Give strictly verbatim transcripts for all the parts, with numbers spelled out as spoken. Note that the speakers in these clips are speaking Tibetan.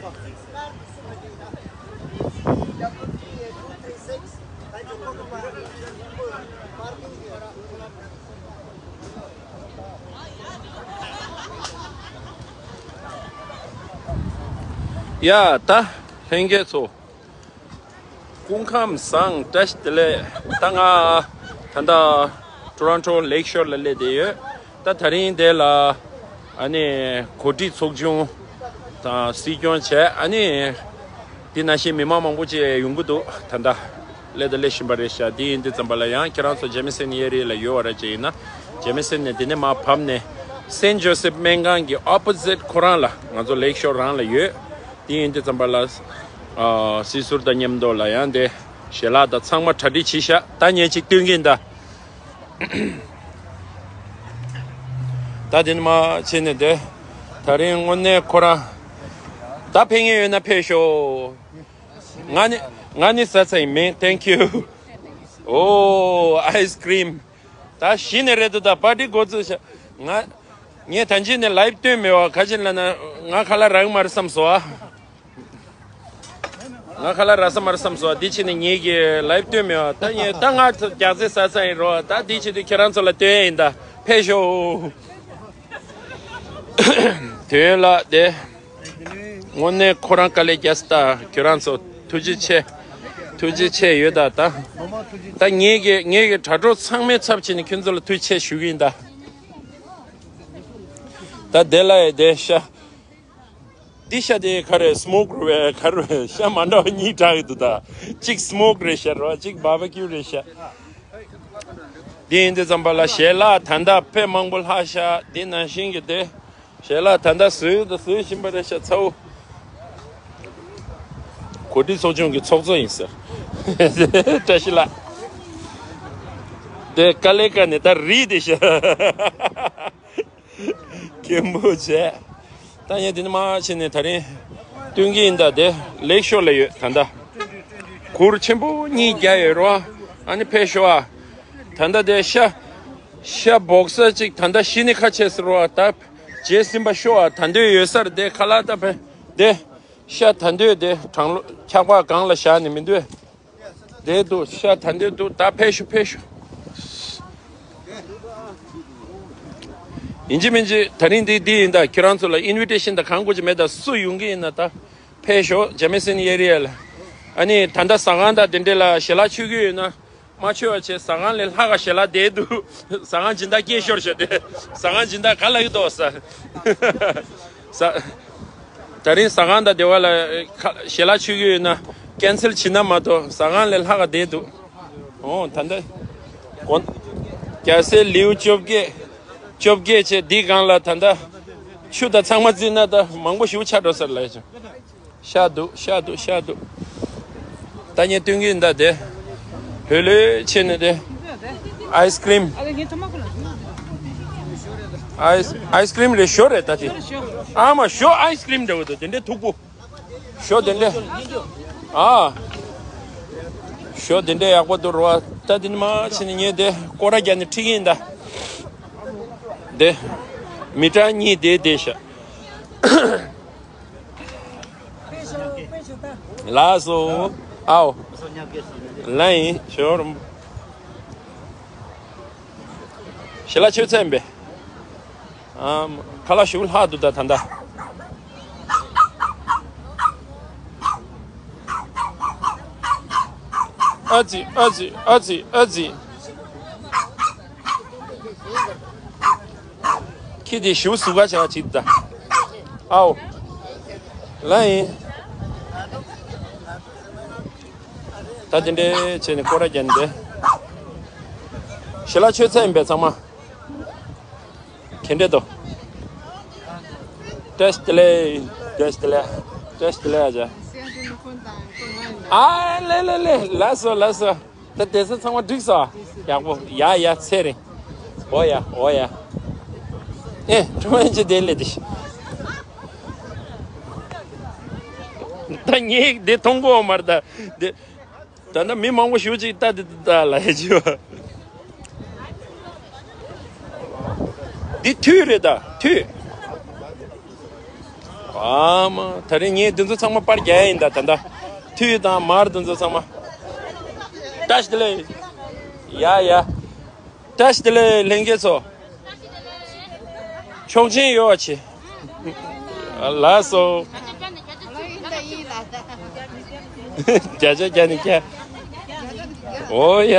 ཡ་ད་ལྷན་རྒྱས་ཚོ། སྐུ་ཁམས་བཟང་། བཀྲ་ཤིས་བདེ་ལེགས། ད་ང་ད་ལྟ་ཊོ་རོན་ཊོ་ལེག་ཤོར་ལ་སླེབས་བསྡད་ཡོད། ད་དེ་རིང་འདི་ལ་ཨ་ནི་གོ་སྒྲིག་ཚོགས་ཆུང་དང་སྲིད་སྐྱོང་བྱས། ཨ་ནི་འདི་ནང་བཞིན་མི་མང་མང་པོ་ཅིག་ཡོང་གི་འདུག་ད་ལྟ་སླེབས་དང་སླེབས་བཞིན་པ་རེད་ཤག་འདི་ཡིན་དུས་ཙམ་པ་ལ་ཡང་ཁྱེད་རང་ཚོ་ཇེ་མི་སན་གཡས་རི་ལ་ཡོད་པ་ར་ཅིག་ཡིན་ན། ཇེ་མི་སན་ནས་འདི་ནས་མར་བབས་ནས་སེན་ཇོ་སེབ་སྨན་ཁང་གི་ཨོ་པོ་ཟིཊ་ཁོ་རང་ལ་ང་ཚོ་ལེག་ཤོར་རང་ལ་ཡོད། དེ་ཡིན་དུས་ཙམ་པ་ལ། ཨ། སྲིད་ཟུར་དང་མཉམ་དུ་ལ་ཡང་དེ་ཞལ་ལག་དང་ཚང་མ་གྲ་སྒྲིག་བྱས་ཤག་ད་ངས་ཅིག་སྟོན་གྱིན་གདའ། ད་དེ་ནས་མར་ཕྱིན་ནས་དེ། ད་རིང་དངོས་གནས་ཁོ་རང་ད་ཕེབས་མཁན་ཡོད་ན་ཕེབས་ཤོག་ང་ནི་ང་ནི་ཟ་ཚར་ཡིན་མིན། Thank you. ཨོ། ཨའི་སི་ཀྲིམ། ད་གཞི་ནས་རེད་འདུག་ད་པར་ཊི་འགོ་བཙུགས་ཤག་ང་ངས་ད་གིན་ནས་ལའིབ་སྟོན་མེད་པ། ག་ཅི་ལབ་ན་ང་ཁ་ལག་རག་གི་མ་རེད་བསམ་སོང་ཨ། ང་ཁ་ལག་རག་ས་མ་རེད་བསམ་སོང་ཨ། འདི་ཕྱིན་ནས་ངེད་ཀྱིས་ལའིབ་སྟོན་མེད་པ། ད་ངས་ད་ང་རྒྱགས་ཚད་ཟ་ཚར་ཡིན་རོ། ད་འདི་བྱེད་དུས་ཁྱེད་རང་ཚོ་ལ་སྟོན་ཡིན། ད་ཕེབས་ཤོག་དོན་ལ་དེ། དངོས་གནས་ཁོ་རང་དཀའ་ལས་རྒྱག་སོང་། ད་ཁྱོད་རང་ཚོ་ཐུགས་རྗེ་ཆེ། ཐུགས་རྗེ་ཆེ་ཡོད་ད། ད་ད་ངེད་ཀྱི་ངེད་ཀྱི་དྲ་གྲོགས་ཚང་མའི་ཚབ་བྱས་ནས་ཁྱོད་ཚོ་ལ་ཐུགས་རྗེ་ཆེ་ཞུ་གི་ཡིན་ད། ད་དེ་ལ་ཡི་དེ་ཤ། འདི་ཤ་དེ་ག་རེ། སི་མོག་རེད་པས། ག་རེ་རེད། ཤ་མ་འདྲ་བ་གཉིས་གྲགས་ཀྱི་འདུག་ད་གཅིག་སི་མོག་རེད་ཤག་རོ། གཅིག་བྷར་བྷི་ཀིའུ་རེད་ཤག་འདི་ཡིན་དུས་ཙམ་པ་ལ་ཞལ་ལག་ད་ལྟ་དཔེ་མང་པོ་ལྷག་ཤག་འདི་ནང་བཞིན་གྱི་དེ། ཞལ་ལག་ད་ལྟ་བཟོས་དང་བཟོ་བཞིན་པ་རེད་ཤག་ཚ་བོ། གོ་སྒྲིག་ཚོགས་ཆུང་གི་ཚོགས་གཙོ་ཡིན་ཟེར། བཀྲ་ཤིས་ལགས། དེ་དཀའ་ལས་ཁག་ནས་ད་རིལ་བསྡད་ཤག་སྐད་འབོད་བྱས། ད་ངས་འདི་ནས་མར་ཕྱིན་ནས་ད་རིང་སྟོན་གྱི་ཡིན། ད་དེ་ལེག་ཤོར་ལ་ཡོད་ད། ད་གུར་ཆེན་པོ་གཉིས་བརྒྱབ་ཡོད་རོ། ཨ་ནི་ཕེབས་ཤོག་ཨ། ད་ད་དེ་ཤ། ཤ་སྦོག་ས་གཅིག་ད་ད་ཤི་ནི་ཁ་ཆེ་ཟེར་བ། ད་རྗེས་ཟིན་པ་ཤོག་ཨ། ད་འདོད་ཡོད་སར་དེ་ཁ་ལག་ད་ཕེ། དེ་ཤ་ད་འདོད་དེ་གྲང་ལོ་འཁྱག་པ་སྒང་ལ་བཞག་ནས་མི་འདོད། དེ་འདུག་ཤ་ད་འདོད་འདུག་ད་ཕེབས་ཤོག་ཕེབས་ཤོག་ཡིན་གཅིག་མིན་གཅིག་ད་རིང་འདི་འདི་ཡིན། ད་ཁྱེད་རང་ཚོ་ལ་ཨིན་ཝི་ཊེ་ཤིན་དང་གང་དགོས་ཀྱི་མེད། ད་སུ་ཡོང་གི་ཡིན་ན་ད་ཕེབས་ཤོག་ཇེ་མི་སན་གཡས་རི་ལ། ཨ་ནི་ད་ལྟ་ཟ་ཁང་དང་དེ་འདྲས་ལ་ཞལ་ལག་མཆོད་ཀྱི་ཡོད་ན། མ་མཆོད་པ་བྱས། ཟ་ཁང་ལས་ལྷག་ག་ཞལ་ལག་བསྡད་འདུག་ཟ་ཁང་སྦྱིན་བདག་སྐད་ཤོར་ཤག་དེ། ཟ་ཁང་སྦྱིན་བདག་ག་ལ་ཡོད་དོ་ཟ། ཟ། ད་རིང་ཟ་ཁང་དང་སྡེ་བ་ལ་ཁ་ཞལ་ལག་མཆོད་ཀྱི་ཡོད་ན་ཀན་སེལ་བྱེད་ན་མ་གཏོགས་ཟ་ཁང་ལས་ལྷག་ག་བསྡད་འདུག་ཨོ་ད་ལྟ་གོ། རྒྱལ་སྲས་ལེའུ་བཅོ་བརྒྱད། བཅོ་བརྒྱད་བྱས་འདི་སྒང་ལ་ད་ལྟ་ཆུ་དང་ཚང་མ་བརྩིས་ན་ད་མང་པོ་ཞིག་ཆགས་འགྲོ་ས་རེད་ལབ་ཡ་བྱུང་། ཤ་འདུག་ཤ་འདུག་ཤ་འདུག་ད་ངས་སྟོན་གྱི་ཡིན་ད་དེ། ལྷོད་ལྷོད་བྱས་ནས་དེ། ཨའི་སི་ཀྲིམ། ཨའི་སི་ཨའི་སི་ཀྲིམ་རེད་ཞོ་རེད་ད་དེ། ཨ་མ་ཞོ་ཨའི་སི་ཀྲིམ་འདྲ་བོ་འདུག་དེ་འདྲའི་མཐུག་པོ། ཞོ་དེ་འདྲ། ཨ། ཞོ་དེ་འདྲ་ཡག་པོ་འདུག་རོ། ད་དེ་ནས་མར་ཕྱིན་ནས་ངས་དེ་སྐོར་ར་རྒྱག་ནས་ཁྲིད་ཀྱི་ཡིན་ད། དེ། མི་གྲངས་གཉིས་དེ་བསྡད་ཤག་ལགས་སོ། ཨའོ། ལ་ཡིན་ཞོར། ཞལ་ལག་མཆོད་ཚར་ཡིན་པས། ཨམ། ཁ་ལག་ཞུ་ལྷག་འདུག་ད་ད་ད། ཨ་ཙི་ཨ་ཙི་ཨ་ཙི་ཨ་ཙི། ཁྱི་དེ་ཞུ་ཟུག་ག་བྱ་བ་ཅིག་ད། ཨའོ། ལ་ཡིན། ད་དེ་འདྲའི་བྱས་ནས་སྐོར་ར་རྒྱག་ནས་བསྡད། ཞལ་ལག་མཆོད་ཚར་ཡིན་པས་ཚང་མ། ག་འདྲས་འདུག་བཀྲ་ཤིས་བདེ་ལེགས། བཀྲ་ཤིས་བདེ་ལེགས། བཀྲ་ཤིས་བདེ་ལེགས་ཨ་ཅག་ཨ་ལེ་ལེ་ལེ། ལགས་སོ་ལགས་སོ། ད་བསྡད་ས་ཚང་མ་འགྲིག་སོང་། ཡག་པོ། ཡ་ཡ་ཚེ་རིང་། འོ་ཡ་འོ་ཡ། ཨེ་ཁྲོ་བོ་ཅི་བསྡད་ལེ་དེ། ད་ངས་འདི་མཐོང་གོ་མ་རེད་ད། འདི། ད་ལྟ་མི་མང་པོ་ཞེ་པོ་ཅིག་ལྟ་དེ་ལྟ་ལ་ཡ་ཅི་བ། འདི་ཐུད་རེད་ད་ཐུད། ཨ་མ། ད་རེས་ངས་འདི་ཚོ་ཚང་མ་པར་རྒྱག་ཡ་ཡིན་ད། ད་ད་ཐུད་དང་མར་འདི་ཚོ་ཚང་མ། བཀྲ་ཤིས་བདེ་ལེགས། ཡ་ཡ། བཀྲ་ཤིས་བདེ་ལེགས་ལྷན་རྒྱས་ཚོ། ཆོག་མཆན་ཡོད་པ་བྱེད། ལགས་སོ། བརྒྱ་ཆ་བརྒྱ་ནས་བརྒྱ། ཨོ་ཡ།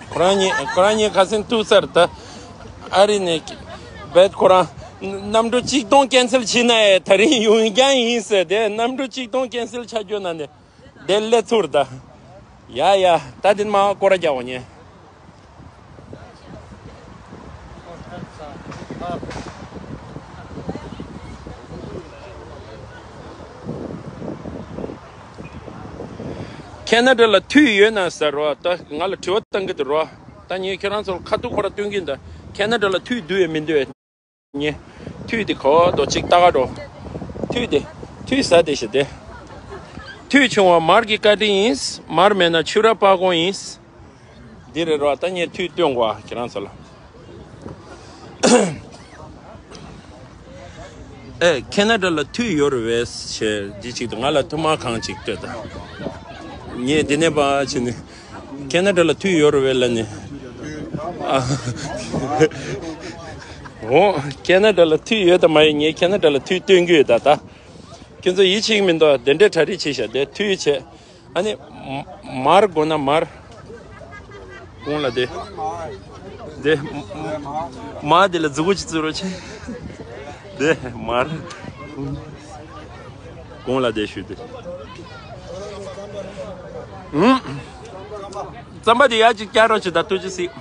ཁོ་རང་གཉིས་ཁོ་རང་གཉིས་ཁ་སེང་ཐུག་ཚར་ད། ཨ་རི་ནས་བེད་ཁོ་རང་གནམ་གྲུ་གཅིག་སྟོང་ཀན་སེལ་བྱས་ན་ཡང་ད་རིང་ཡོང་རྐྱང་ཡིན་ཟེར་ཏེ། གནམ་གྲུ་གཅིག་སྟོང་ཀན་སེལ་ཆགས་རྒྱུ་ན་ནས་དེ་སླེབས་ཚུར་ད། ཡ་ཡ། ད་དེ་མ་སྐོར་ར་རྒྱག་འོ་ཉེ། ཁེ་ན་ཌ་ལ་དུས་ཡོད་ན་ཟེར་རོ། ད་ང་ལ་དྲི་བ་བཏང་གི་འདུག་རོ། ད་ངས་ཁྱེད་རང་ཚོར་ཁ་ཐུག་ཁོ་ར་སྟོན་གྱིན་ད། ཁེ་ན་ཌ་ལ་དུས་འདུག་ཡོད་མི་འདུག་ཉེ། དུས་དེ་གོ་དོ་གཅིག་ལྟ་ག་འགྲོ། དུས་དེ། དུས་ཟ་དེ་ཞེ་དེ། དུས་ཆུང་བ་མར་གྱི་བཀའ་དྲིན་ཡིན། མར་མེད་ན་ཕྱུ་ར་པགས་གོང་ཡིན། འདི་རེད་རོ། ད་ངས་དུས་སྟོན་གོ་ཁྱེད་རང་ཚོ་ལ། ཨེ། ཁེ་ན་ཌ་ལ་དུས་ཡོད་རེད་བས་ཞེས་འདི་གཅིག་ཏུ་ང་ལ་ཐུག་མ་གང་གཅིག་ལྟོས་དང་། ངས་འདི་ནས་པ་ཕྱིན་ནས། ཁེ་ན་ཌ་ལ་དུས་ཡོད་རེད་བས་ལ་ནི། ཨ། འོ། ཁེ་ན་ཌ་ལ་དུས་ཡོད་དམ་མ་ཡོད། ངས་ཁེ་ན་ཌ་ལ་དུས་སྟོན་གྱི་ཡོད་ད་ད། ཁྱེད་ཚོ་ཡིད་ཆེས་མི་འདུག་དེ་འདྲའི་གྲ་སྒྲིག་བྱས་ཤག་དེ་དུས་བྱས། ཨ་ནི། མ་མར་དགོས་ན་མར། གོང་ལ་དེ། དེ། མ་དེ་ལ་མཛུ་གུ་ཅིག་བཙུགས་རོགས་བྱེད། དེ་མར། གོང་ལ་དེ་ཞུ་དེ། ཨུམ། རྩམ་པ་དེ་ཡར་ཅིག་བསྐྱར་རོགས་བྱེད་ད། ཐུགས་རྗེ་གཟིགས།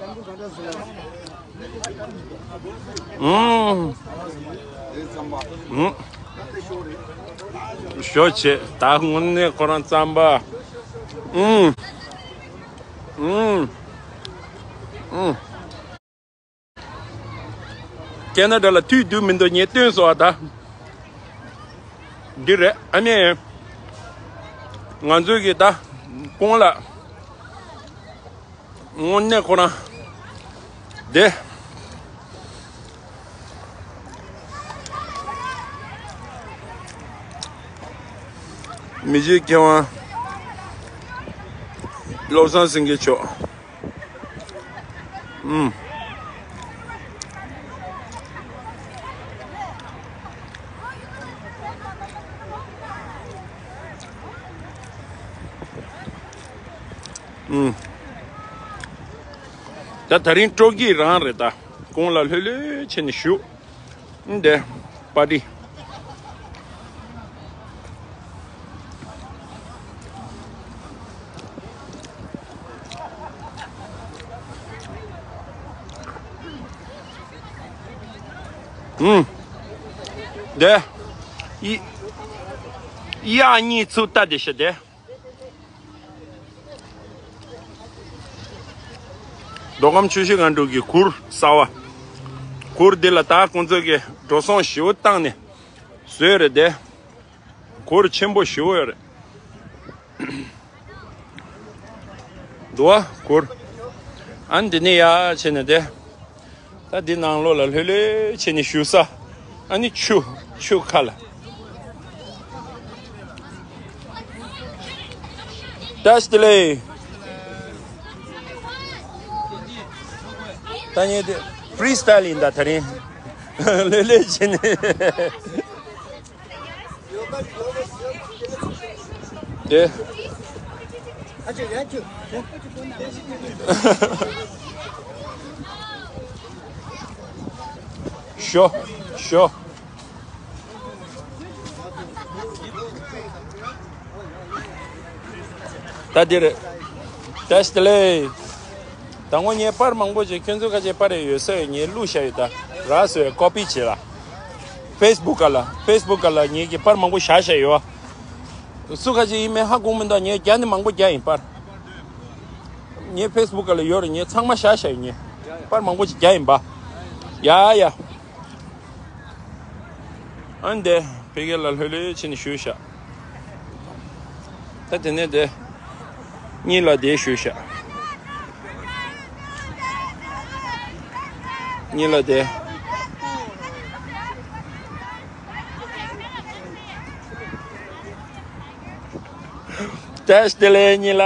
ཨུམ། ཨུམ། ཞོ་བྱེད་ད། དངོས་གནས་ཁོ་རང་རྩམ་པ། ཨུམ། ཨུམ། ཨུམ། ཁེ་ན་ཌ་ལ་དུས་དུས་མི་འདུག་ངས་སྟོན་སོང་ཨ་ད། འདི་རེད་ཨ་ནི། ང་ཚོའི་གི་ད། གོང་ལ། དངོས་གནས་ཁོ་རང་། དེ། མི་རྗེ་མཁས་དབང་། བློ་བཟང་སེང་གེ་མཆོག་ཨུམ། ཨུམ། ད་ད་རིང་སྤྲོ་སྐྱིད་རང་རེད་ད། གོང་ལ་ལྷོད་ལྷོད་བྱས་ནས་བཞུགས། ཨུམ། དེ། པར་ཊི། ཨུམ། དེ། ཡ། ཡ། གཉིས་ཚུགས་ལྟ་དེ་ཤི་དེ། མདོ་ཁམས་ཆུ་བཞི་སྒང་དྲུག་གི་གུར་གསར་བ། གུར་འདི་ལ་ད་ཁོང་ཚོ་གི་འགྲོ་སོང་ཞེ་པོ་བཏང་ནས་བཟོས་རེད་དེ། གུར་ཆེན་པོ་ཞེ་པོ་ཡོད་རེད། འདུག་བ་གུར། ཨ་ནི་འདི་ནས་ཡར་བྱས་ནས་དེ། ད་འདི་ནང་ལོགས་ལ་ལྷོད་ལྷོད་བྱས་ནས་བཞུགས་ས། ཨ་ནི་ཆུ། ཆུ་ཁ་ལ། བཀྲ་ཤིས་བདེ་ལེགས། ད་ངས་དེ་ཕི་རི་སི་ཊལ་ཡིན་ད་དེ་རིང་། ལྷོད་ལྷོད་བྱས་ནས། དེ། ཞོ། ཞོ། ད་འདིར། བཀྲ་ཤིས་བདེ་ལེགས། དང་པོ་ངས་པར་མང་པོ་ཅིག་ཁྱོད་ཚོ་ཁ་ཅིག་པར་ཡོད་ས་ཡོད། ངས་བླུགས་བཞག་ཡོད་ད། རག་སོང་ཡོད། ཀོ་པི་བྱེད་ལ། ཕེ་སི་བུག་ག་ལ། ཕེ་སི་བུག་ག་ལ་ངས་ཀྱི་པར་མང་པོ་བཞག་བཞག་ཡོད། སུ་ཁ་ཅིག་ཡིན་མིན་ཧ་གོ་མི་འདུག་ངས་རྒྱ་ནི་མང་པོ་རྒྱག་ཡིན་པར། ངའི་ཕེ་སི་བུག་ག་ལ་ཡོད་རེད། ངས་ཚང་མ་བཞག་བཞག་ཡིན། ངས་པར་མང་པོ་ཅིག་རྒྱག་ཡིན་པ། ཡ་ཡ། ཨ་ནི་དེ་ཕ་གི་ལ་ལྷོད་ལྷོད་བྱས་ནས་བཞུགས་ཤག་ད་དེ་ནས་དེ་གཉིས་ལ་དེ་བཞུགས་ཤག་གཉིས་ལ་དེ། བཀྲ་ཤིས་བདེ་ལེགས་གཉིས་ལ།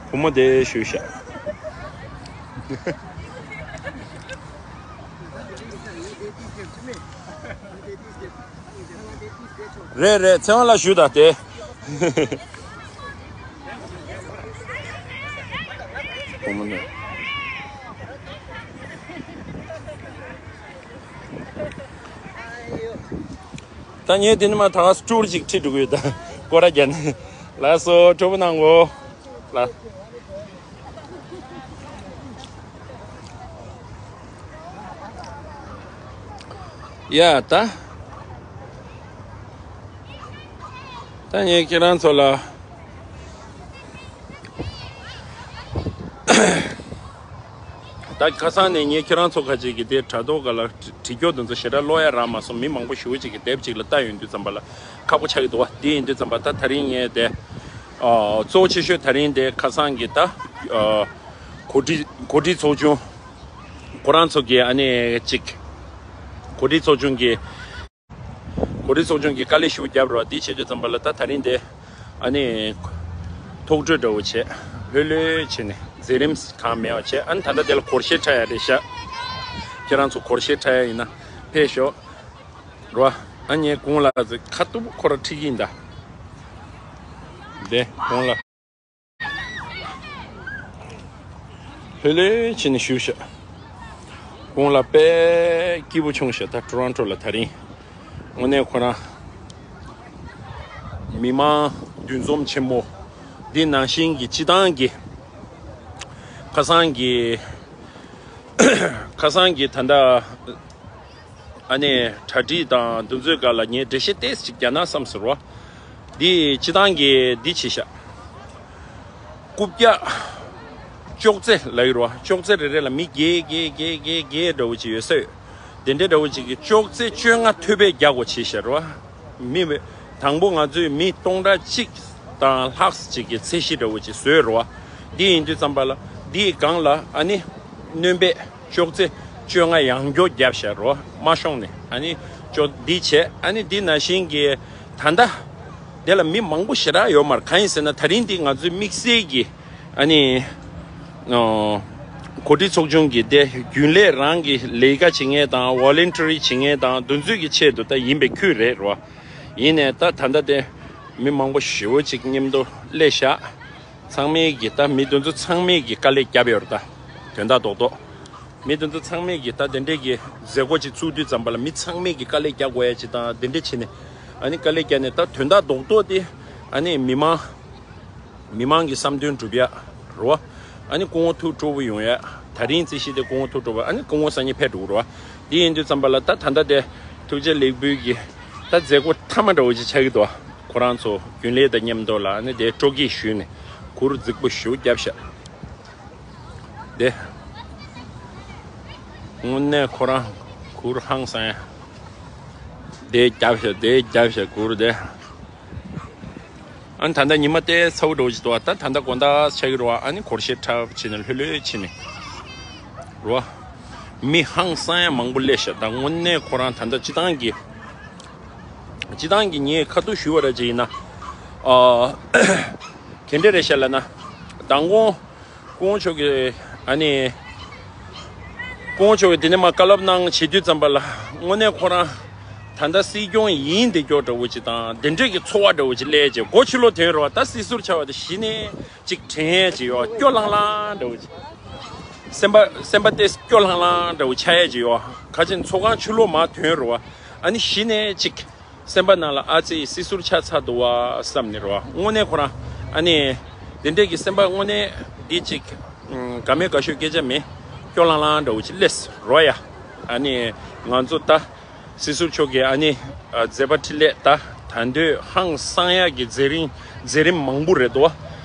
བུ་མོ་དེ་ཞུ་ཤག་རེད་རེད། ཚེ་དབང་ལགས་ཞུ་དང་དེ། བུ་མོ་དེ། ད་ངས་དེ་ནི་མ་ད་ག་སི་ཊུར་ཅིག་ཁྲིད་འགྲོ་གི་ཡོད་ད། སྐོར་ར་རྒྱག་ནས། ལགས་སོ། སྤྲོ་པོ་གནང་གོ། ལགས། ཡ་ད། ད་ངས་ཁྱེད་རང་ཚོ་ལ། ད་ཁ་སང་ནས་ངས་ཁྱེད་རང་ཚོ་ཁ་ཅིག་གི་དེ་དྲ་ཐོག་ག་ལ་བྲིས་སྐྱོར་དེ་ཚོ་ཞེ་དྲག་ཀློག་ཡ་རག་མ་སོང་། མི་མང་པོ་ཞེ་པོ་ཅིག་གི་དེབ་ཅིག་ལ་ལྟ་ཡོང་དུས་ཙམ་པ་ལ་ཁག་པོ་ཆགས་ཀྱི་འདུག་བ། དེ་ཡིན་དུས་ཙམ་པ་ད་དེ་རིང་ངས་དེ་ཨ་གཙོ་བོ་ཆེ་ཤོས་དེ་རིང་དེ་ཁ་སང་གི་ད་ཨ་གོ་སྒྲིག་གོ་སྒྲིག་ཚོགས་ཆུང་ཁོ་རང་ཚོ་གི་ཨ་ནི་ཅིག་གོ་སྒྲིག་ཚོགས་ཆུང་གི་གོ་སྒྲིག་ཚོགས་ཆུང་གིས་དཀའ་ལས་ཞེ་པོ་བརྒྱབ་རོགས། དེ་བྱེད་དུས་ཙམ་པ་ལ་ད་དེ་རིང་དེ་ཨ་ནི་ཐུགས་སྤྲོ་འདྲ་བོ་བྱས། ལྷོད་ལྷོད་བྱས་ནས་མཛད་རིམ་གང་མེད་པ་བྱས། ཨ་ནི་ད་ལྟ་དེ་ལ་སྒོར་གཞས་འཁྲབ་ཡ་རེད་ཤག་ཁྱེད་རང་ཚོ་སྒོར་གཞས་འཁྲབ་ཡ་ཡིན་ན་ཕེབས་ཤོག་རོ། ཨ་ནི་གུང་ལགས་ཚོ་ཁ་ཐུག་ཁོ་ར་ཁྲིད་ཀྱི་ཡིན་ད། དེ་གུང་ལགས། ལྷོད་ལྷོད་བྱས་ནས་བཞུགས་ཤག་གུང་ལགས་དཔེ་སྐྱིད་པོ་བྱུང་ཤག་ད་ཊོ་རོན་ཊོ་ལ་དེ་རིང་དངོས་གནས་ཁོ་རང་མི་མང་འདུ་འཛོམས་ཆེན་མོ་འདི་ནང་བཞིན་གྱི་སྤྱི་བཏང་གི་ཁ་སང་གི་ཁ་སང་གི་ད་ལྟ། ཨ་ནི་གྲ་སྒྲིག་དང་འདུ་འཛོམས་སྒང་ལ་ངས་འགྲེལ་བཤད་ཏོག་ཙམ་ཅིག་རྒྱག་ན་བསམ་ཟེར་བ། འདི་སྤྱི་བཏང་གི་འདི་བྱས་ཤག་རྐུབ་བཀྱག་ཅོག་ཙེ་ལབ་ཀྱི་རེད་བ། ཅོག་ཙེ་རེ་རེ་ལ་མི་བརྒྱད་བརྒྱད་བརྒྱད་བརྒྱད་བརྒྱད་འདྲ་བོ་ཅིག་ཡོད་ས་ཡོད། དེ་འདྲའི་འདྲ་བོ་ཅིག་གི་ཅོག་ཙེ་བཅོ་ལྔ་ཐོལ་པ་རྒྱག་དགོས་བྱས་ཤག་རེད་བ། མི་དང་པོ་ང་ཚོས་མི་སྟོང་ཕྲག་གཅིག་དང་ལྷག་ཅིག་གི་ཚད་གཞི་འདྲ་བོ་ཅིག་བཟོས་རེད་བ། འདི་ཡིན་དུས་ཙམ་པ་ལ་འདིའི་སྒང་ལ་ཨ་ནི་སྣོན་པས་ཅོག་ཙེ་བཅོ་ལྔ་ཡང་སྐྱོར་བརྒྱབ་བཞག་རོ། མ་ཤོང་ནས་ཨ་ནི་ཅོག་འདི་བྱས། ཨ་ནི་འདི་ནང་བཞིན་གྱི་ད་ལྟ་དེ་ལ་མི་མང་པོ་ཞེ་དྲག་ཡོད་མ་རེད། གང་ཡིན་ཟེར་ན་དེ་རིང་འདི་ང་ཚོའི་དམིགས་བསལ་གྱི་ཨ་ནི་ཨོ་གོ་སྒྲིག་ཚོགས་ཆུང་གི་དེ་རྒྱུན་ལས་རང་གི་ལས་ཀ་བྱེད་མཁན་དང་ཝོ་ལན་ཊི་རི་བྱེད་མཁན་དང་འདུ་འཛོམས་ཀྱི་ཆེད་དུ་ད་ཡིན་པའི་ཁུལ་རེད་རོ། ཡིན་ནའི་ད་ད་ལྟ་དེ་མི་མང་པོ་ཞེ་པོ་ཅིག་མཉམ་དུ་སླེབས་ཤག་ཚང་མས་ཀྱི་ད་མི་དེ་ཚོ་ཚང་མས་ཀྱི་དཀའ་ལས་བརྒྱབ་ཡོད་རེད་ད། དོན་དག་རྡོག་རྡོག་མི་དེ་ཚོ་ཚང་མས་ཀྱི་ད་དེ་འདྲས་ཀྱི་མཛད་སྒོ་ཅིག་ཚུགས་དུས་ཙམ་པ་ལ་མི་ཚང་མས་ཀྱི་དཀའ་ལས་རྒྱག་དགོས་ཡ་ཅིག་དང་དེ་འདྲས་བྱས་ནས་ཨ་ནི་དཀའ་ལས་བརྒྱབ་ནས་ད་དོན་དག་རྡོག་རྡོག་དེ་ཨ་ནི་མི་མང་མི་མང་གི་བསམ་དོན་འགྲུབ་ཡ་རེད་བ། ཨ་ནི་སྐུ་ངོ་ཐུགས་སྤྲོ་པོ་ཡོང་ཡ། དེ་རིང་རྩིས་གཞི་དེ་སྐུ་ངོ་ཐུགས་སྤྲོ་པོ། ཨ་ནི་སྐུ་ངོ་སང་ཉིན་ཕེབས་འགྲོ་གི་རེད་བ། དེ་ཡིན་དུས་ཙམ་པ་ལ་ད་ད་ལྟ་དེ་ཐུགས་རྗེ་ལེགས་འབུལ་གྱི་ད་མཛད་སྒོ་མཐའ་མ་འདྲ་བོ་ཅིག་ཆགས་ཀྱི་འདུག་ཁོ་རང་ཚོ་རྒྱུན་ལས་དང་མཉམ་དུ་ལ་ཨ་ནི་དེ་སྤྲོ་སྐྱིད་ཞུས་ནས་གུར་རྫིག་པོ་ཞེ་པོ་བརྒྱབ་ཤག་དེ་དངོས་གནས་ཁོ་རང་གུར་ཧང་སང་ཡ། དེ་བརྒྱབ་ཤག་དེ་བརྒྱབ་ཤག་གུར་དེ། ཨ་ནི་ད་ལྟ་ཉི་མ་དེ་ཚ་བོ་འདྲ་བོ་ཅིག་འདུག་ད་ད་ལྟ་དགོང་དག་ཆགས་ཀྱི་རེད་བ། ཨ་ནི་སྒོར་གཞས་འཁྲབ་བྱས་ནས་ལྷོད་ལྷོད་བྱས་ནས་རེད་བ། མི་ཧང་སང་ཡ་མང་པོ་སླེབས་ཤག་ད་དངོས་གནས་ཁོ་རང་ད་ལྟ་སྤྱི་བཏང་གི་སྤྱི་བཏང་གི་ངས་ཁ་ཐུག་ཞུས་པ་ར་ཅིག་ཡིན་ན། ཨ་ག་འདྲ་རེད་ཤག་ལབ་ན། མདང་དགོང་སྐུ་ངོ་མཆོག་གིས་ཨ་ནི། སྐུ་ངོ་མཆོག་གིས་དེ་ནས་མར་བཀའ་སློབ་གནང་བྱེད་དུས་ཙམ་པ་ལ་དངོས་གནས་ཁོ་རང་ད་ལྟ་སྲིད་སྐྱོང་ཡིན་བསྡད་ཀྱོག་འདྲ་བོ་ཅིག་དང་དེ་འདྲས་ཀྱི་ཚོར་བ་འདྲ་བོ་ཅིག་སླེབས་བྱས་མགོ་ཕྱི་ལོགས་ཐོན་རེད་བ། ད་སྲིད་ཟུར་ཆགས་པ་དེ་གཞི་ནས་ཅིག་དྲན་ཡས་ཅིག་ཡོད། སྐྱོ་ལྷང་ལྷང་འདྲ་བོ་ཅིག་སེམས་པ་སེམས་པ་ཏོག་ཙམ་སྐྱོ་ལྷང་ལྷང་འདྲ་བོ་ཆགས་ཡས་ཅིག་ཡོད། ག་ཅིག་ཚོགས་ཁང་ཕྱི་ལོགས་མར་ཐོན་རེད་བ། ཨ་ནི་གཞི་ནས་ཅིག་སེམས་པ་ནང་ལ་ཨ་ཙི་སྲིད་ཟུར་ཆགས་ཚར་འདུག་བ་བསམ་ནས་རེད་བ། དངོས་གནས་ཁོ་རང་ཨ་ནི་དེ་འདྲས་ཀྱི་སེམས་པ་དངོས་གནས་འདི་ཅིག་དགའ་མེད་དགའ་ཤོས་སྐད་ཆ་མེད། སྐྱོ་ལྷང་ལྷང་འདྲ་བོ་ཅིག་སླེབས་རོགས་ཡ། ཨ་ནི་ང་ཚོ་ད་སྲིད་ཟུར་མཆོག་གི་ཨ་ནི་མཛད་པ་འཕྲིན་ལས་ད་ད་འདོད་ཧང་སང་ཡག་གི་མཛད་རིམ་མཛད་རིམ་མང་པོ་རེད་འདུག་བ།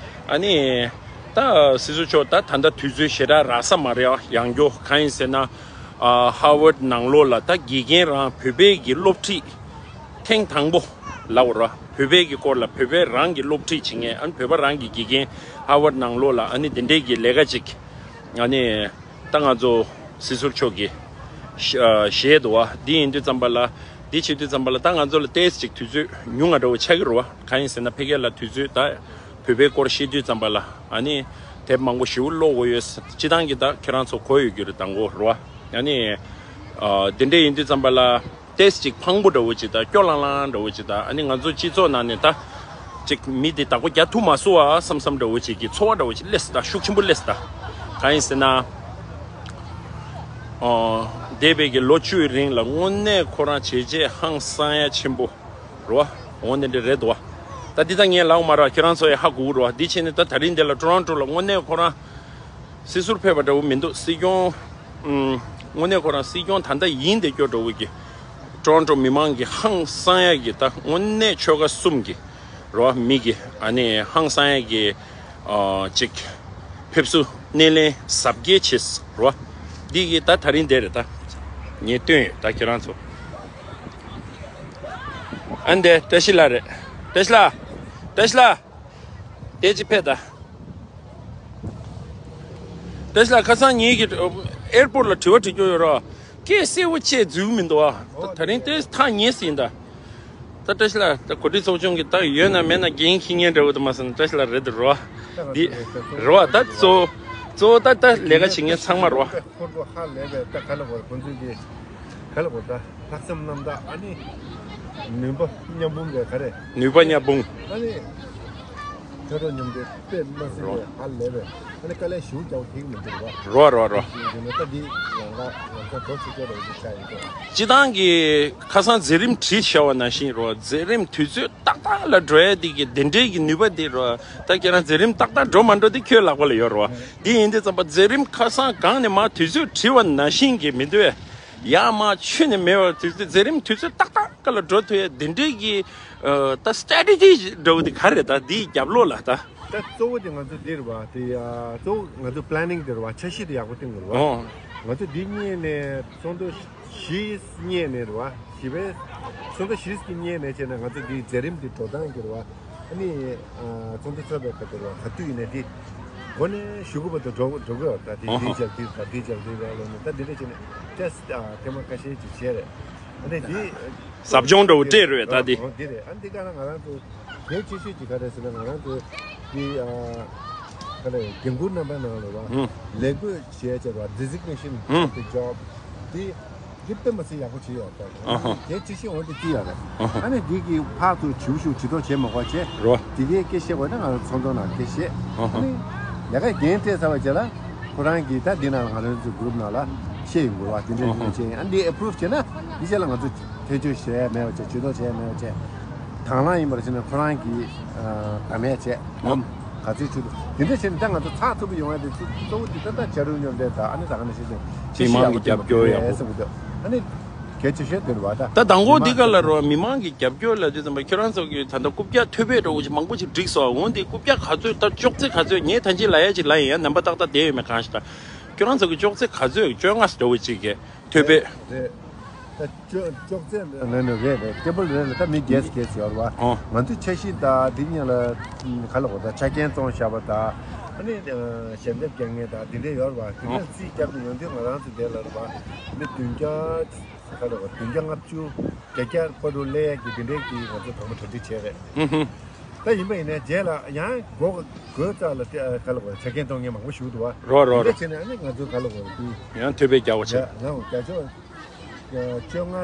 ཨ་ནི་ད་སྲིད་ཟུར་མཆོག་ད་ད་ལྟ་དུས་ཚོད་ཞེ་དྲག་རག་ས་མ་རེད་བ། ཡང་སྐྱོ་གང་ཡིན་ཟེར་ན། ཧ་ཝར་ཌི་ནང་ལོགས་ལ་ད་དགེ་རྒན་རང་བོད་པའི་གི་སློབ་ཁྲིད། ཐེངས་དང་པོ་ལབ་རོ། བོད་པའི་གི་སྐོར་ལ་བོད་པའི་རང་གི་སློབ་ཁྲིད་བྱེད་མཁན། ཨ་ནི་བོད་པ་རང་གི་དགེ་རྒན། ཧར་ཝར་ནང་ལོགས་ལ་ཨ་ནི་དེ་འདྲའི་གི་ལས་ཀ་ཅིག་ཨ་ནི་ད་ང་ཚོ་སྲིད་ཟུར་མཆོག་གིས་ཞུ་ཨ་ཞུས་འདུག་བ། འདི་ཡིན་དུས་ཙམ་པ་ལ། འདི་བྱེད་དུས་ཙམ་པ་ལ་ད་ང་ཚོ་ལ་ཏོག་ཙམ་ཅིག་དུས་ཚོད་ཉུང་ང་འདྲ་བོ་ཆགས་ཀྱི་རེད་བ། གང་ཡིན་ཟེར་ན་ཕ་གི་ལ་དུས་ཚོད་ད་བོད་པའི་སྐོར་བཤད་དུས་ཙམ་པ་ལ་ཨ་ནི་དེབ་མང་པོ་ཞེ་པོ་ཀློག་དགོས་ཡོད། སྤྱིར་བཏང་གི་ད་ཁྱེད་རང་ཚོ་གོ་ཡོད་རྒྱུ་རེད། དང་པོ་རེད་བ། ཨ་ནི་ཨ་དེ་འདྲ་ཡིན་དུས་ཙམ་པ་ལ་ཏོག་ཙམ་ཅིག་ཕངས་པོ་འདྲ་བོ་ཅིག་དང་སྐྱོ་ལང་ལང་འདྲ་བོ་ཅིག་དང་། ཨ་ནི་ང་ཚོ་སྤྱི་ཚོགས་ནང་ནས་ད་ཅིག་མི་དེ་བདག་པོ་རྒྱག་ཐུབ་མ་སོང་བ་བསམ་བསམ་འདྲ་བོ་ཅིག་གི་ཚོར་བ་འདྲ་བོ་ཅིག་སླེབས་སོང་། ད་ཤུགས་ཆེན་པོ་སླེབས་སོང་། ད་གང་ཡིན་ཟེར་ན། ཨོ། འདས་པའི་གི་ལོ་བཅུའི་རིང་ལ་དངོས་གནས་ཁོ་རང་བྱས་རྗེས་ཧང་སང་ཡ་ཆེན་པོ་རེད་བ། འོ་འདི་འདྲ་རེད་འདུག་བ། ད་འདི་ད་ངས་ལབ་མ་རེད་བ། ཁྱེད་རང་ཚོ་ཡང་ཧ་གོ་གི་རེད་བ། འདི་བྱས་ནས་ད་དེ་རིང་འདི་ལ་ཊོ་རོན་ཊོ་ལ་དངོས་གནས་ཁོ་རང་སྲིད་ཟུར་ཕེབས་པ་འདྲ་བོ་མི་འདུག་སྲིད་སྐྱོང་། ཨུམ། དངོས་གནས་ཁོ་རང་སྲིད་སྐྱོང་ད་ལྟ་ཡིན་བསྡད་རྒྱུ་འདྲ་བོ་གི་ཊོ་རོན་ཊོ་མི་མང་གི་ཧང་སང་ཡ་གི་ད་དངོས་གནས་ཆོལ་ཁ་གསུམ་གི་རེད་བ། མི་གི་ཨ་ནི་ཧང་སང་ཡ་གི་ཨ་ཅིག་ཕེབས་བསུ་སྣེ་ལེན་གཟབ་རྒྱས་བྱས་རེད་བ། འདི་གི་ད་དེ་རིང་འདི་རེད། ད་ངས་སྟོན་ཡོད་ད་ཁྱེད་རང་ཚོ། ཨ་འདི་བཀྲ་ཤིས་ལགས་རེད། བཀྲ་ཤིས་ལགས། བཀྲ་ཤིས་ལགས། དེ་ཅི་ཕེབས་ད། བཀྲ་ཤིས་ལགས། ཁ་སང་ངེད་ཀྱི་ཨེར་པོར་ལ་དྲི་བ་དྲི་རྒྱུ་ཡོད་རོ། སྐད་གསལ་བོ་བཅད་འཛུལ་མི་འདུག་ཨ། ད་རིང་དེ་ཐག་ཉེ་ཟིན་ད། ད་བཀྲ་ཤིས་ལགས། ད་གོ་སྒྲིག་ཚོགས་ཆུང་གི་ད་ཡོད་ན་མེད་ན་འགན་འཁྱེར་མཁན་འདྲ་བོ་དུ་མ་སོང་ན། བཀྲ་ཤིས་ལགས་རེད་འདུག་རོ། འདི་རོ། ད་གཙོ་གཙོ་བོ་ད་ད་ལས་ཀ་བྱེད་མཁན་ཚང་མ་རོ། ཧོར་གོ་ཧ་ལས་པའི་ད་ག་ལ་བོར་ཁོང་ཚོས་ཀྱི་ག་ལ་བོར་ད། ལྷག་བསམ་རྣམ་དག་ཨ་ནི། ནུས་པ་མཉམ་སྤུངས་པའི་ག་རེ། ནུས་པ་མཉམ་སྤུངས། ཨ་ནི། ཕྱོགས་གྲུ་མཉམ་འབྲེལ་དཔེ་མ་སྲིད་པའི་ཧ་ལས་པའི་ཨ་ནི་དཀའ་ལས་ཞེ་པོ་རྒྱག་པ་ཐེག་མི་འདུག་བ། རོ་རོ་རོ། ཞེས་ཞུས་ནས་ད་འདི་ལམ་ཁ་ལམ་ཁ་འགྲོ་ཆོག་ཆོག་རེད་ཅེས་བྱ་ཡིན་ཏེ། སྤྱི་བཏང་གི་ཁ་སང་མཛད་རིམ་བྲིས་བཞག་པ་ནང་བཞིན་རོ། མཛད་རིམ་དུས་ཚོད་ཏག་ཏག་ལ་འགྲོ་ཡ་འདི་གི་འདི་འདྲའི་གི་ནུས་པ་འདི་རོ། ད་ཁྱེད་རང་མཛད་རིམ་ཏག་ཏག་འགྲོ་མ་འགྲོ་འདི་ཁྱོད་ལག་པ་ལ་ཡོད་རོ། འདི་ཡིན་དུས་ཙམ་པ་མཛད་རིམ་ཁ་སང་གང་ནས་མར་དུས་ཚོད་བྲིས་པ་ནང་བཞིན་གྱི་མི་འདུག་ཡ། ཡར་མར་ཆུད་ནས་མེད་པར་དུས་ཚོད་མཛད་རིམ་དུས་ཚོད་ཏག་ཏག་ལ་འགྲོ་ཐུབ་ཡ་འདི་འདྲའི་གི་ཨ་ད་སི་ཊེ་རེ་ཊི་ཇི་འདྲ་བོ་འདི་ག་རེ་རེད། ད་འདིའི་རྒྱབ་ལོགས་ལ་ད། ད་གཙོ་བོ་དེ་ང་ཚོ་འདི་རེད་བ། དེ་ཨ་གཙོ་བོ་ང་ཚོ་པི་ལེ་ནིང་དེ་རེད་བ། འཆར་གཞི་དེ་ཡག་པོ་བཏིང་དགོས་རེད་བ། ཨོ། ང་ཚོ་འདི་སྔོན་ནས་ཚོགས་འདུ་བཞི་སྔོན་ནས་རེད་བ། བཞི་པའི་ཚོགས་འདུ་བཞི་གི་སྔོན་ནས་བྱས་ན་ང་ཚོ་འདིའི་མཛད་རིམ་འདི་འགྲོ་སྟངས་ཀྱི་རེད་བ། ཨ་ནི་ཨ་ཚོགས་འདུ་ཚོགས་པའི་སྐབས་དེ་རེད་བ། ག་དུས་ཡིན་ནའི་འདི་འགོ་ནས་གཞུག་གུ་བར་དུ་འགྲོ་འགྲོ་དགོས་བ། ད་འདི་ཨོ་འདི་བྱས་འདི་བྱས་འདི་བྱས་འདི་བྱས་ལ་ནི་ད་འདི་འདྲ་བྱས་ནས་ཏེས་ཨ་ཐེངས་མ་ཁ་ཤས་ཅིག་བྱས་རེད། ཨ་ནི་འདི་ཟབ་སྦྱོང་འདྲ་བོ་སྤྲད་རེད་ད་འདི། འོ་འདི་རེད། ཨ་འདི་ག་ན་ང་རང་ཚོ་གལ་ཆེ་ཤོས་ཅིག་ག་རེ་ཟེར་ན། ང་རང་ཚོ་འདི་ཨ་ག་རེ་འགན་འཁུར་རྣམ་པའི་ནང་ལ་བ་ཨུ་ལས་བགོས་བྱས་བྱས་བ། designation ཨུ་of the job འདི་འདི་དཔེ་མ་སྲིད་ཡག་པོ་བྱས་ཡོད་ད། ཨ་ཧ། གལ་ཆེ་ཤོས་འོ་འདི་ཅི་ཡོད་རེད། ཨ་ཧ། ཨ་ནི་འདི་གི་ཕར་ཚུར་བྱིའུ་ཤུགས་བྱི་དོར་བྱེད་མ་དགོས་བྱས་རོ། འདི་གའི་སྐད་བཤད་དགོས་ན་ང་རང་ཚོ་ཚོགས་འདུ་ནང་སྐད་བཤད། ཨ་ཧ། ཨ་ནི་ལས་ཀ་འགན་སྤྲད་ཚར་བ་བྱས་ལ་ཁོ་རང་གིས་ད་འདི་ནང་ལ་ང་རང་ཚོའི་གུ་རུབ་ནང་ལ་བཤད་ཡོང་དགོས་བ། དེ་འདྲའི་ཨ་ཧ། འདི་འདྲ་བྱས་ཡིན། ཨ་ནི་འདི་ཨེ་པུ་རུབ་བྱས་ན་འདི་བྱས་ལ་ང་ཚོ་ཐེ་བྱུས་བྱས་མེད་པ་བྱས། བྱི་དོར་བྱས་མེད་པ་བྱས། དང་བླངས་ཡིན་པར་བྱས་ན་ཁོ་རང་གིས་ཨ་བདག་མེད་བྱས། ཨ་ཧ། ག་ཚོད་ཆུ་དུ་དེ་འདྲ་བྱས་ནས་ད་ང་ཚོ་ཚགས་ཚུད་པོ་ཡོང་ཡ་དེ་ཚོ་གཙོ་བོ་དེ་ད་ལྟ་བྱ་རུང་མཉམ་འབྲེལ་དང་། ཨ་ནི་ད་ག་ནང་བཞིན་དུ་མི་མང་གི་རྒྱབ་སྐྱོར་ཡག་པོ་ཟེར་དགོས་འདུག་ཨ་ནི་གལ་ཆེ་ཤོས་དེ་རེད་བ། ད་ད་དང་པོ་འདི་ག་ལ་རོ། མི་མང་གི་རྒྱབ་སྐྱོར་ལབ་དུས་ཙམ་པ་ཁྱོད་རང་ཚོ་གི་ད་ལྟ་རྐུབ་བཀྱག་ཐོད་པའི་འདྲ་བོ་ཅིག་མང་པོ་ཅིག་བསྒྲིགས་སོང་། འོ་འདི་རྐུབ་བཀྱག་ག་ཚོད་ད་ཅོག་ཙེ་ག་ཚོད། ངས་ད་ཅི་ལབ་ཡ་ཅིག་ལབ་ཡིན་ཡ། རྣམ་པ་ཏག་ཏག་བསྡད་ཡོད་མེད་གང་ཤེས་ད། ཁྱོད་རང་ཚོ་གི་ཅོག་ཙེ་ག་ཚོད། བཅོ་ལྔ་འདྲ་བོ་ཅིག་གི་ཐོད་པའི། རེད། ད་ཅོ་ཅོག་ཙེ་ལ་ནི་རེད་རེད། ཊེ་བལ་རེད་ལ་ད་མི་བརྒྱད་ཙམ་བརྒྱད་ཙམ་ཡོད་རེད་བ། ཨོ། ང་ཚོའི་འཆར་གཞི་ད་འདི་གཉིས་ལ་ག་ལ་གོ་ད་ཆ་རྐྱེན་བཙོང་བཞག་པ་ད། ཨ་ནི་ཞལ་འདེབས་རྒྱག་མཁན་ད་འདི་འདྲས་ཡོད་རེད་བ། དེ་ཨོ། འདྲས་རྩིས་རྒྱབ་ཏུ་ཡོང་དུས་ང་རང་ཚོ་འདི་ལ་རེད་བ། མི་བདུན་བརྒྱ་ག་ལ་གོ་བདུན་བརྒྱ་ལྔ་བཅུ་བརྒྱད་བརྒྱ་བར་དུ་སླེབས་ཡག་གི་འདི་འདྲས་ཀྱི་ང་ཚོ་དང་པོ་གྲ་སྒྲིག་བྱས་རེད། ཧུམ་ཧུམ། ད་ཡིན་པ་ཡིན་ནའི་རྗེས་ལ་ཡང་སྒོ་སྒོའི་རྩ་ལ་ཏེ་ག་ལ་གོ་ཆ་རྐྱེན་གཏོང་མཁན་མང་པོ་ཞིག་འདུག་བ། རོ་རོ་རོ། འདི་འདྲ་བྱས་ནས་ཨ་ནི་ང་ཚོའི་ག་ལ་གོ་དེ་ཡང་ཐོད་པའི་རྒྱལ་བ་ཆེ། ཡ་ང་རྒྱ་ཆོག་བཅོ་ལྔ་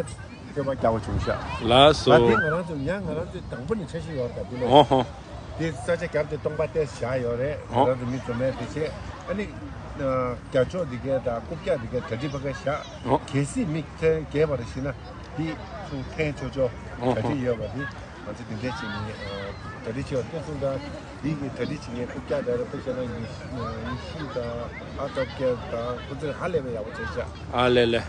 ཐོད་པ་རྒྱལ་བ་བྱུང་ཤག་ལགས་སོ། ད་དེ་ང་རང་ཚོ་ཡང་ང་རང་ཚོའི་དང་པོ་ནས་འཆར་གཞི་ཡོད་རེད་ད་དེ་ལ། ཨོ་ཧོ། དེ་ས་ཆ་རྒྱབ་དེ་སྟོང་པ་ཏོག་ཙམ་བཞག་ཡོད་རེད། ཨོ། ང་རང་ཚོ་མི་འཛོམས་མེད་དེ་བྱས་ཨ་ནི་རྒྱ་ཆོག་འདི་གའི་དང་རྐུབ་བཀྱག་འདི་གའི་གྲ་སྒྲིག་ཕ་ག་བཞག་ཨོ། གལ་སྲིད་མི་ཐེངས་བརྒྱད་པར་ཤི་ན་འདི་ཚུར་འཐེན་ཆོག་ཆོག་ཨོ་ཧོ། གྲ་སྒྲིག་ཡོད་པ་འདི། ང་ཚོ་འདི་འདྲས་བྱེད་མཁན་གྲ་སྒྲིག་བྱེད་པ་སྤུན་གསུམ་དང་འདི་གི་གྲ་སྒྲིག་བྱེད་མཁན་རྐུབ་བཀྱག་དང་རེ་བ་བྱས་ན་ཉི་ཉི་ཤུ་དང་ཨ་སྟོབས་རྒྱལ་དང་ཁོ་ཚོས་ཧ་ལས་པའི་ཡག་པོ་བྱས་ཤག་ཨ་ལེ་ལེ།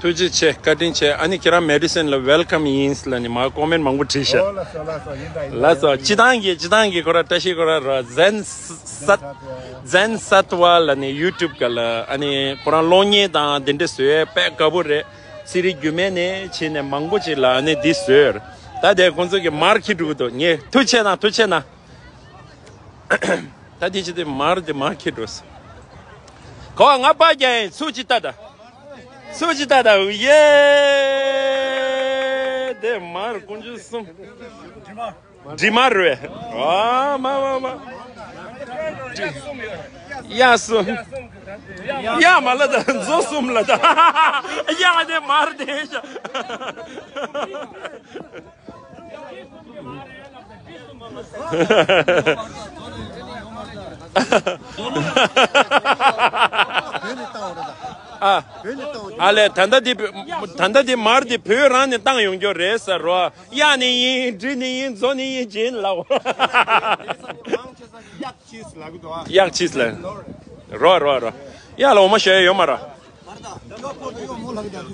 ཐུགས་རྗེ་ཆེ། བཀའ་དྲིན་ཆེ། ཨ་ནི་ཁྱེད་རང་མེ་ཌི་སན་ལ་ཝེལ་ཀམ་ཡིན་ལ་ནི་མ་ཀོ་མེན་མང་པོ་བྲིས་ཤག་ཨོ་ལགས་སོ་ལགས་སོ། ཡིན་ད་ཡིན་ད། ལགས་སོ། ཡིན་ད་སྤྱི་བཏང་གི་སྤྱི་བཏང་གི་ཁོ་ར་བཀྲ་ཤིས་ཁོ་ར་ར་ཛན་སད་ཛན་སད་ཝ་ལ་ནི་ཡུ་ཊུབ་ག་ལ་ཨ་ནི་ཁོ་རང་གློག་བརྙན་དང་འདི་འདྲས་བཟོས་དཔེ་དགའ་པོ་རེད། རྩིས་རིག་རྒྱུད་སྨད་ནས་བྱས་ནས་མང་པོ་ཅིག་ལ་ཨ་ནི་འདི་བཟོས། ད་དེ་ཁོང་ཚོ་གི་མར་འཁྱེར་འགྲོ་གི་འདུག་ངས་ཐུགས་ཆེ་གནང་། ཐུགས་ཆེ་གནང་། ད་དེ་ཅི་དེ་མར་དེ་མར་འཁྱེར་འགྲོ་སོང་། གོ་ང་པ་རྒྱག་ཡིན། ཚུགས་ཅི་ལྟ་ད། ཚུགས་ཅི་ལྟ་ད། ཡེ། དེ་མར་དཀོན་མཆོག་གསུམ། འདྲེ་མར་རེད། ཨ་མ་མ་མ། གཡག་གསུམ། གཡག་མ་ལ་ད་མཛོ་གསུམ་ལ་ད། གཡག་དེ་མར་དེ་ཤ། ཨ། ཨ་ལས་ད་ལྟ་འདི་ད་ལྟ་འདི་མར་འདི་བོད་རང་ནས་བཏང་ཡོང་རྒྱུ་རེད་ཟེར་རོ། གཡག་ནི་ཡིན། འདྲེ་ནི་ཡིན། མཛོ་ནི་ཡིན་ཅེས་ལབ། གཡག་ཕྱིས་ལ། རོ་རོ་རོ། གཡག་ལ་འོ་མ་ཞོ་ཡ་ཡོད་མ་ར།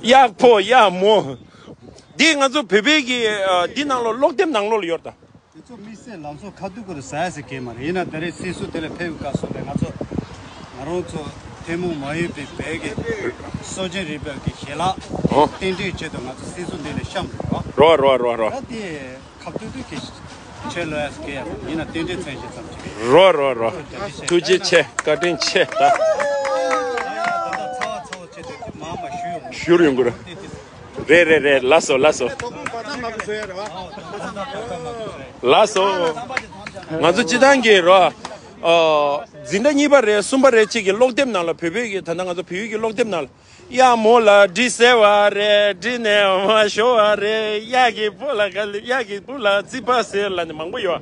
གཡག་ཕོ་གཡག་མོ། འདི་ང་ཚོ་བོད་པའི་གི་འདི་ནང་ལོགས་ཀློག་དེབ་ནང་ལོགས་ལ་ཡོད་ད། དེ་ཚོ་དམིགས་བསལ་ལམ་སང་ཁ་ཐུག་ཁོ་རུ་ཟ་ཡ་ཟེར་གྱི་མ་རེད། ཡིན་ན་ད་རེས་སྲིད་ཟུར་དེ་ལ་ཕེབས་སྐབས་སུ་ལས་ང་ཚོ་ང་རང་ཚོ་ཐུན་མོང་མ་ཡིན་པའི་བོད་ཀྱི་སྲོལ་རྒྱུན་རིག་པའི་གི་ཞལ་ལག་ཨོ། རྟེན་འབྲེལ་ཆེད་དུ་ང་ཚོ་སྲིད་ཟུར་འདི་ལ་བཤམས་འདུག་རོ། རོ་རོ་རོ་རོ། ད་དེ་ཁ་ཐུག་ཐུག་གི་ཆེད་ལོ་ཡ་ཟེར་གྱི་ཡ་ཡིན་ན་རྟེན་འབྲེལ་མཚོན་བྱེད་ཙམ་ཅིག་རེད། རོ་རོ་རོ། ཐུགས་རྗེ་ཆེ། བཀའ་དྲིན་ཆེ་ད། ད་ཚ་བ་ཚ་བ་ཆེད་དུ་མ་མ་ཞུ་ཡོང་། ཞུ་ཡོང་གི་རེད། རེད་རེད་རེད། ལགས་སོ་ལགས་སོ། ལགས་སོ། ང་ཚོ་སྤྱི་བཏང་གི་རོ། ཨ། འཛིན་གྲྭ་གཉིས་པ་རེད་གསུམ་པ་རེད་ཅིག་གི་ཀློག་དེབ་ནང་ལ་བོད་པའི་གི་ད་ལྟ་ང་ཚོ་བོད་ཡིག་གི་ཀློག་དེབ་ནང་ལ། གཡག་མོ་ལ་འདྲེ་ཟེར་བ་རེད། འདྲེ་ནས་འོ་མ་ཞོ་བ་རེད། གཡག་གི་སྤུ་ལ་ག་ལེ་གཡག་གི་སྤུ་ལ་རྩིས་པ་ཟེར་ལ་ནི་མང་པོ་ཡོད།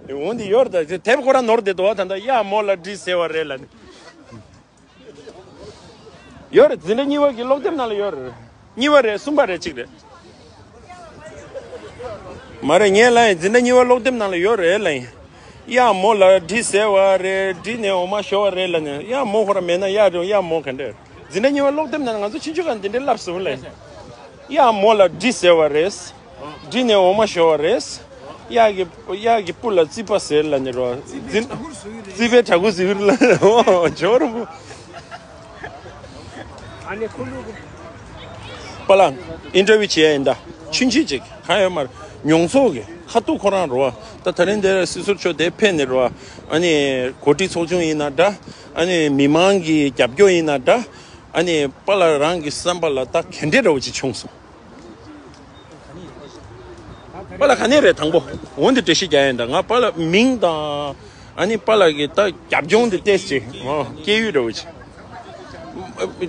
འོ་འདི་ཡོད་རེད་ད། དེབ་ཁོ་རང་ནོར་བསྡད་འདུག་ད་ལྟ་གཡག་མོ་ལ་འདྲེ་ཟེར་བ་རེད་ལ་ནི། ཡོད་རེད། འཛིན་གྲྭ་གཉིས་པ་གི་ཀློག་དེབ་ནང་ལ་ཡོད་རེད། གཉིས་པ་རེད་གསུམ་པ་རེད་གཅིག་རེད། མ་རེད། ངས་ལབ་ཡིན། འཛིན་གྲྭ་གཉིས་པ་ཀློག་དེབ་ནང་ལ་ཡོད་རེད་ལབ་ཡིན། གཡག་མོ་ལ་འདྲེ་ཟེར་བ་རེད། འདྲེ་ནས་འོ་མ་ཞོ་བ་རེད་ལབ་ནས། གཡག་མོ་ཁོ་རང་མེད་ན་གཡག་རེད། གཡག་མོ་ག་འདྲ་རེད། འཛིན་གྲྭ་གཉིས་པ་ཀློག་དེབ་ནང་ལ་ང་ཚོ་ཆུང་ཆུང་སྒང་འདི་འདྲའི་བསླབས་སོང་ལབ་ཡིན། གཡག་མོ་ལ་འདྲེ་ཟེར་བ་རེད། འདྲེ་ནས་འོ་མ་ཞོ་བ་རེད། གཡག་གི་གཡག་གི་སྤུ་ལ་རྩིས་པ་ཟེར་ལབ་ནི་རོ། རྩིས་པའི་གྲྭ་ཁུ་ཟེར་ལ་འོ་ཇོ་རུ་བུ། ཨ་ནི་ཁུ་ལུ་གུ། པ་ལགས་ཨིན་ཊར་བིའུ་བྱེད་ཡ་ཡིན་ད། ཆུང་ཆུང་ཅིག་གང་ཡོད་མ་རེད། མྱོང་ཚོར་གི་ཁ་ཐུག་ཁོ་རང་རོ། ད་ད་རིང་འདིར་སྲིད་ཟུར་མཆོག་དེ་ཕེབས་ནི་རོ། ཨ་ནི་གོ་སྒྲིག་ཚོགས་ཆུང་ཡིན་ན་འདྲ། ཨ་ནི་མི་མང་གི་རྒྱབ་སྐྱོར་ཡིན་ན་འདྲ། ཨ་ནི་པ་ལགས་རང་གི་བསམ་པ་ལ་ད་ག་འདྲ་འདྲ་བོ་ཅིག་བྱུང་སོང་། པ་ལགས་ག་ནས་རེད། དང་པོ་འོ་འདི་འགྲེལ་བཤད་རྒྱག་ཡིན་ད། ང་པ་ལགས་མིང་དང་ཨ་ནི་པ་ལགས་ཀྱི་ད་རྒྱབ་ལྗོངས་འདི་ཏོག་ཙམ་ཅིག་ཨོ་སྐྱེས་ཡུལ་འདྲ་བོ་ཅིག་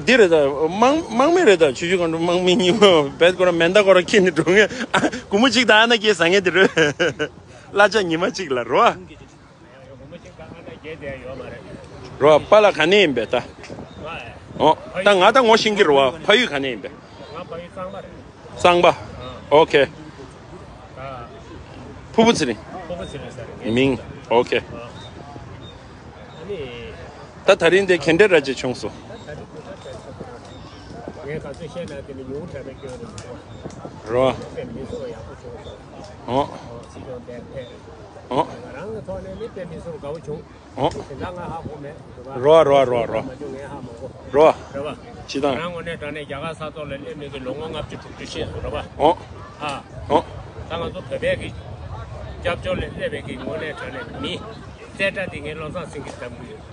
འདི་རེད་ད། དམག་དམག་མི་རེད་ད། ཆུ་བཞི་སྒང་དྲུག་དམག་མི་གཉིས་པོ་བེད་ཀོ་ར་མེ་མདའ་ཀོ་ར་འཁྱེར་ནས་འགྲོ་མཁན། ཨ་སྒོར་མོ་གཅིག་དང་ཨ་ན་སྐྱེས་ཟ་མཁན་དེ་རེད། གླ་ཆ་ཉི་མ་གཅིག་ལ་རོ། རོ། པ་ལགས་ག་ནས་ཡིན་པས་ད། ཨོ། ད་ང་ད་ངོ་ཤེས་ཀྱི་རེད་བ། ཕ་ཡུལ་ག་ནས་ཡིན་པས། ང་ཕ་ཡུལ་གཙང་པ་རེད། གཙང་པ། ཨོ་ཁེ། ཕུ་བོ་ཚེ་རིང་། ཕུ་བོ་ཚེ་རིང་ཟེར་ངའི་མིང་། ཨོ་ཁེ། ཨ་ནི། ད་ད་རིང་འདི་ག་འདྲ་ར་ཅིག་བྱུང་སོང་། ངས་ག་ཚོད་བཤད་ན་དེ་ནི་ཉུང་དྲགས་པའི་སྐྱོན་རེད་འདུག་བ། རོ། དཔེ་མི་སྲིད་པ་ཡག་པོ་བྱུང་སོང་། ཨོ། སྲིད་སྐྱོང་དེ་ཕེབས། ཨོ། ང་རང་གི་ཐོག་ནས་ནི་དཔེ་མི་སྲིད་པ་དགའ་པོ་བྱུང་། ཨོ། དེ་འདྲ་ང་ཧ་གོ་མེད་འདུག་བ། རོ་རོ་རོ་རོ། མ་བྱུང་ངས་ཧ་མ་གོ། རོ། རེད་བ། ཅི་དང་། ང་རང་དངོས་གནས་དྲང་གནས་རྒྱ་གར་ས་ཐོག་ལ་སླེབས་མི་གི་ལོ་ངོ་ལྔ་བཅུ་དྲུག་ཅུ་ཕྱིན་སོང་རེད་བ། ཨོ། ཨ། ཨོ། ད་ང་ཚོ་བོད་པའི་གི་སྐྱབས་བཅོལ་ལ་སླེབས་པའི་གི་དངོས་གནས་དྲང་གནས་མི་རྩེ་གྲ་དེ་ངས་བློ་བཟང་སེང་གེ་གདམ་གི་ཡོད།